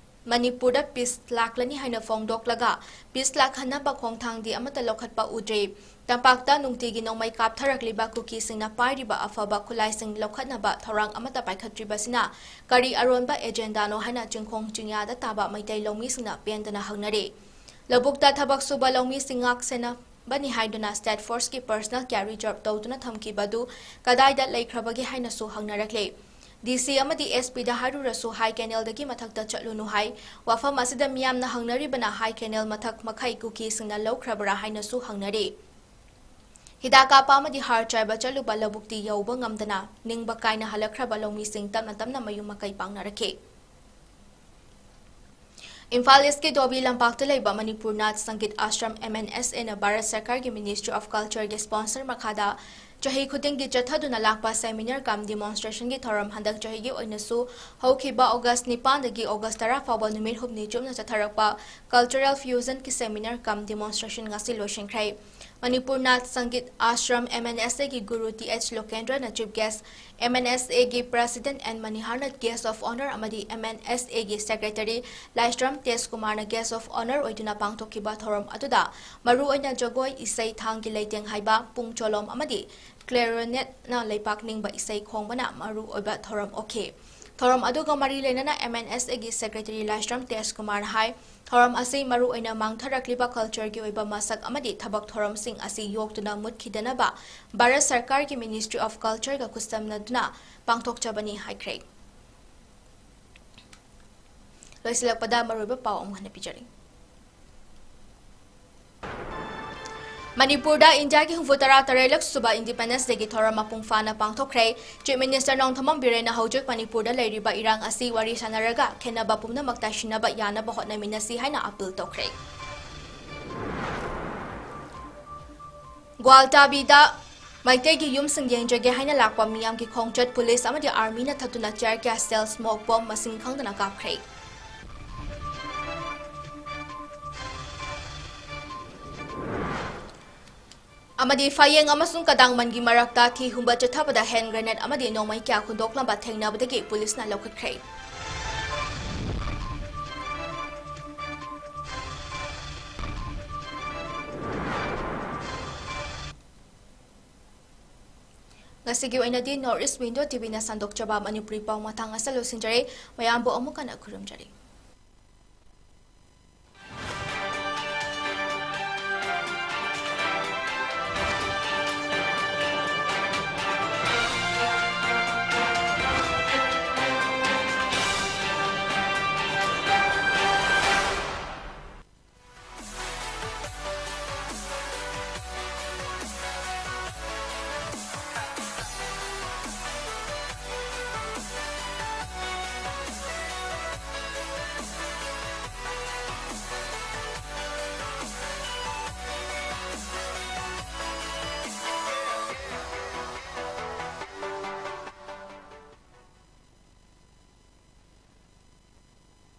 ꯃꯅꯤꯄꯨꯔꯗ ꯄꯤꯁ ꯂꯥꯛꯂꯅꯤ ꯍꯥꯏꯅ ꯐꯣꯡꯗꯣꯛꯂꯒ ꯄꯤꯁ ꯂꯥꯛꯍꯟꯅꯕ ꯈꯣꯡꯊꯥꯡꯗꯤ ꯑꯃꯠꯇ ꯂꯧꯈꯠꯄ ꯎꯗ꯭ꯔꯤ꯫ ꯇꯝꯄꯥꯛꯇ ꯅꯨꯡꯇꯤꯒꯤ ꯅꯣꯡꯃꯩ ꯀꯥꯞꯊꯔꯛꯂꯤꯕ ꯀꯨꯀꯤꯁꯤꯡꯅ ꯄꯥꯏꯔꯤꯕ ꯑꯐꯕ ꯈꯨꯠꯂꯥꯏꯁꯤꯡ ꯂꯧꯈꯠꯅꯕ ꯊꯧꯔꯥꯡ ꯑꯃꯠꯇ ꯄꯥꯏꯈꯠꯇ꯭ꯔꯤꯕꯁꯤꯅ ꯀꯔꯤ ꯑꯔꯣꯟꯕ ꯑꯦꯖꯦꯟꯗꯥꯅꯣ ꯍꯥꯏꯅ ꯆꯤꯡꯈꯣꯡ ꯆꯤꯡꯌꯥꯗ ꯇꯥꯕ ꯃꯩꯇꯩ ꯂꯧꯃꯤꯁꯤꯡꯅ ꯄꯦꯟꯗꯅ ꯍꯪꯅꯔꯤ꯫ ꯂꯧꯕꯨꯛꯇ ꯊꯕꯛ ꯁꯨꯕ ꯂꯧꯃꯤꯁꯤꯡ ꯉꯥꯛ ꯁꯦꯟꯅ ꯕꯅꯤ ꯍꯥꯏꯗꯨꯅ State Force ꯀꯤ personnel ꯀꯌꯥ reserve ꯇꯧꯗꯨꯅ ꯊꯝꯈꯤꯕ ꯑꯗꯨ ꯀꯗꯥꯏꯗ ꯂꯩꯈ꯭ꯔꯕꯒꯦ ꯍꯥꯏꯅꯁꯨ ꯍꯪꯅꯔꯛꯂꯦ꯫ DC ꯑꯃꯗꯤ SP ꯗ ꯍꯥꯏꯔꯨꯔꯁꯨ high canal ꯗꯒꯤ ꯃꯊꯛꯇ ꯆꯠꯂꯨꯅꯨ ꯍꯥꯏ꯫ ꯋꯥꯐꯝ ꯑꯁꯤꯗ ꯃꯤꯌꯥꯝꯅ ꯍꯪꯅꯔꯤꯕꯅ high canal ꯃꯊꯛ ꯃꯈꯩ ꯀꯨꯀꯤꯁꯤꯡꯅ ꯂꯧꯈ꯭ꯔꯕꯔꯥ ꯍꯥꯏꯅꯁꯨ ꯍꯪꯅꯔꯤ꯫ ꯍꯤꯗꯥꯛ ꯀꯥꯞꯄ ꯑꯃꯗꯤ ꯍꯥꯔ ꯆꯥꯏꯕ ꯆꯠꯂꯨꯕ ꯂꯧꯕꯨꯛꯇꯤ ꯌꯧꯕ ꯉꯝꯗꯅ ꯅꯤꯡꯕ ꯀꯥꯏꯅ ꯍꯜꯂꯛꯈ꯭ꯔꯕ ꯂꯧꯃꯤꯁꯤꯡ ꯇꯞꯅ ꯇꯞꯅ ꯃꯌꯨꯝ ꯃꯀꯩ ꯄꯥꯡꯅꯔꯛꯈꯤ꯫ ꯏꯝꯐꯥꯜ East ꯀꯤ ꯗꯣꯕꯤ ꯂꯝꯄꯥꯛꯇ ꯂꯩꯕ ꯃꯅꯤꯄꯨꯔ ꯅꯥꯠ ꯁꯪꯒꯤꯠ ꯑꯥꯁ꯭ꯔꯝ MNSA ꯅ ꯚꯥꯔꯠ ꯁꯔꯀꯥꯔꯒꯤ Ministry of Culture ꯒꯤ sponsor ꯃꯈꯥꯗ ꯆꯍꯤ ꯈꯨꯗꯤꯡꯒꯤ ꯆꯠꯊꯗꯨꯅ ꯂꯥꯛꯄ seminar cum demonstration ꯒꯤ ꯊꯧꯔꯝ ꯍꯟꯗꯛ ꯆꯍꯤꯒꯤ ꯑꯣꯏꯅꯁꯨ ꯍꯧꯈꯤꯕ August ꯅꯤꯄꯥꯟꯗꯒꯤ August ꯇꯔꯥ ꯐꯥꯎꯕ ꯅꯨꯃꯤꯠ ꯍꯨꯝꯅꯤ ꯆꯨꯞꯅ ꯆꯠꯊꯔꯛꯄ Cultural Fusion ꯒꯤ seminar cum demonstration ꯉꯁꯤ ꯂꯣꯏꯁꯤꯟꯈ꯭ꯔꯦ꯫ ꯃꯅꯤꯄꯨꯔ ꯅꯥꯠ ꯁꯪꯒꯤꯠ ꯑꯥꯁ꯭ꯔꯝ MNSA ꯒꯤ ꯒꯨꯔꯨ ꯇꯤ ꯑꯩꯆ ꯂꯣꯀꯦꯟꯗ꯭ꯔꯅ chief guest, MNSA ꯒꯤ President N ꯃꯅꯤꯍꯥꯔꯅ guest of honour ꯑꯃꯗꯤ MNSA ꯒꯤ Secretary ꯂꯥꯏꯁ꯭ꯔꯝ ꯇꯦꯖ ꯀꯨꯃꯥꯔꯅ guest of honour ꯑꯣꯏꯗꯨꯅ ꯄꯥꯡꯊꯣꯛꯈꯤꯕ ꯊꯧꯔꯝ ꯑꯗꯨꯗ ꯃꯔꯨꯑꯣꯏꯅ ꯖꯒꯣꯏ, ꯏꯁꯩ, ꯊꯥꯡꯒꯤ ꯂꯩꯇꯦꯡ ꯍꯥꯏꯕ, ꯄꯨꯡ ꯆꯣꯂꯣꯝ ꯑꯃꯗꯤ clarinet ꯅ ꯂꯩꯄꯥꯛ ꯅꯤꯡꯕ ꯏꯁꯩ ꯈꯣꯡꯕꯅ ꯃꯔꯨꯑꯣꯏꯕ ꯊꯧꯔꯝ ꯑꯣꯛꯈꯤ꯫ ꯊꯧꯔꯝ ꯑꯗꯨꯒ ꯃꯔꯤ ꯂꯩꯅꯅ MNSA ꯒꯤ Secretary ꯂꯥꯏꯁ꯭ꯔꯝ ꯇꯦꯖ ꯀꯨꯃꯥꯔꯅ ꯍꯥꯏ, ꯊꯧꯔꯝ ꯑꯁꯤ ꯃꯔꯨꯑꯣꯏꯅ ꯃꯥꯡꯊꯔꯛꯂꯤꯕ culture ꯒꯤ ꯑꯣꯏꯕ ꯃꯁꯛ ꯑꯃꯗꯤ ꯊꯕꯛ ꯊꯧꯔꯝꯁꯤꯡ ꯑꯁꯤ ꯌꯣꯛꯇꯨꯅ ꯃꯨꯠꯈꯤꯗꯅꯕ ꯚꯥꯔꯠ ꯁꯔꯀꯥꯔꯒꯤ Ministry of Culture ꯒ ꯈꯨꯠꯁꯝꯅꯗꯨꯅ ꯄꯥꯡꯊꯣꯛꯆꯕꯅꯤ ꯍꯥꯏꯈ꯭ꯔꯦ꯫ ꯂꯣꯏꯁꯤꯜꯂꯛꯄꯗ ꯃꯔꯨꯑꯣꯏꯕ ꯄꯥꯎ ꯑꯃꯨꯛ ꯍꯟꯅ ꯄꯤꯖꯔꯤ꯫ ꯃꯅꯤꯄꯨꯔꯗ ꯏꯟꯗꯤꯌꯥꯒꯤ ꯍꯨꯝꯐꯨ ꯇꯔꯥ ꯇꯔꯦꯠꯂꯛ ꯁꯨꯕ Independence Day ꯒꯤ ꯊꯧꯔꯝ ꯃꯄꯨꯡ ꯐꯥꯅ ꯄꯥꯡꯊꯣꯛꯈ꯭ꯔꯦ꯫ Chief Minister ꯅꯣꯡꯊꯣꯝꯕꯝ ꯕꯤꯔꯦꯟꯅ ꯍꯧꯖꯤꯛ ꯃꯅꯤꯄꯨꯔꯗ ꯂꯩꯔꯤꯕ ꯏꯔꯥꯡ ꯑꯁꯤ ꯋꯥꯔꯤ ꯁꯥꯟꯅꯔꯒ ꯈꯦꯟꯅꯕ ꯄꯨꯝꯅꯃꯛ ꯇꯥꯏꯁꯤꯟꯅꯕ ꯌꯥꯅꯕ ꯍꯣꯠꯅꯃꯤꯟꯅꯁꯤ ꯍꯥꯏꯅ appeal ꯇꯧꯈ꯭ꯔꯦ꯫ ꯒ꯭ꯋꯥꯜꯇꯥꯕꯤꯗ ꯃꯩꯇꯩꯒꯤ ꯌꯨꯝꯁꯤꯡ ꯌꯦꯡꯖꯒꯦ ꯍꯥꯏꯅ ꯂꯥꯛꯄ ꯃꯤꯌꯥꯝꯒꯤ ꯈꯣꯡꯆꯠ police ꯑꯃꯗꯤ army ꯅ ꯊꯠꯇꯨꯅ tear gas shell, smoke bomb ꯃꯁꯤꯡ ꯈꯪꯗꯅ ꯀꯥꯞꯈ꯭ꯔꯦ꯫ ꯑꯃꯗꯤ ꯐꯌꯦꯡ ꯑꯃꯁꯨꯡ ꯀꯗꯥꯡꯃꯟꯒꯤ ꯃꯔꯛꯇ ꯊꯤ ꯍꯨꯝꯕ ꯆꯠꯊꯕꯗ hand grenade ꯑꯃꯗꯤ ꯅꯣꯡꯃꯩ ꯀꯌꯥ ꯍꯨꯟꯗꯣꯛꯂꯝꯕ ꯊꯦꯡꯅꯕꯗꯒꯤ police ꯅ ꯂꯧꯈꯠꯈ꯭ꯔꯦ꯫ ꯉꯁꯤꯒꯤ ꯑꯣꯏꯅꯗꯤ North East Window TV ꯅ ꯁꯟꯗꯣꯛꯆꯕ ꯃꯅꯤꯄꯨꯔꯤ ꯄꯥꯎ ꯃꯇꯥꯡ ꯑꯁꯤꯗ ꯂꯣꯏꯁꯤꯟꯖꯔꯦ꯫ ꯃꯌꯥꯝꯕꯨ ꯑꯃꯨꯛ ꯍꯟꯅ ꯈꯨꯔꯨꯝꯖꯔꯤ꯫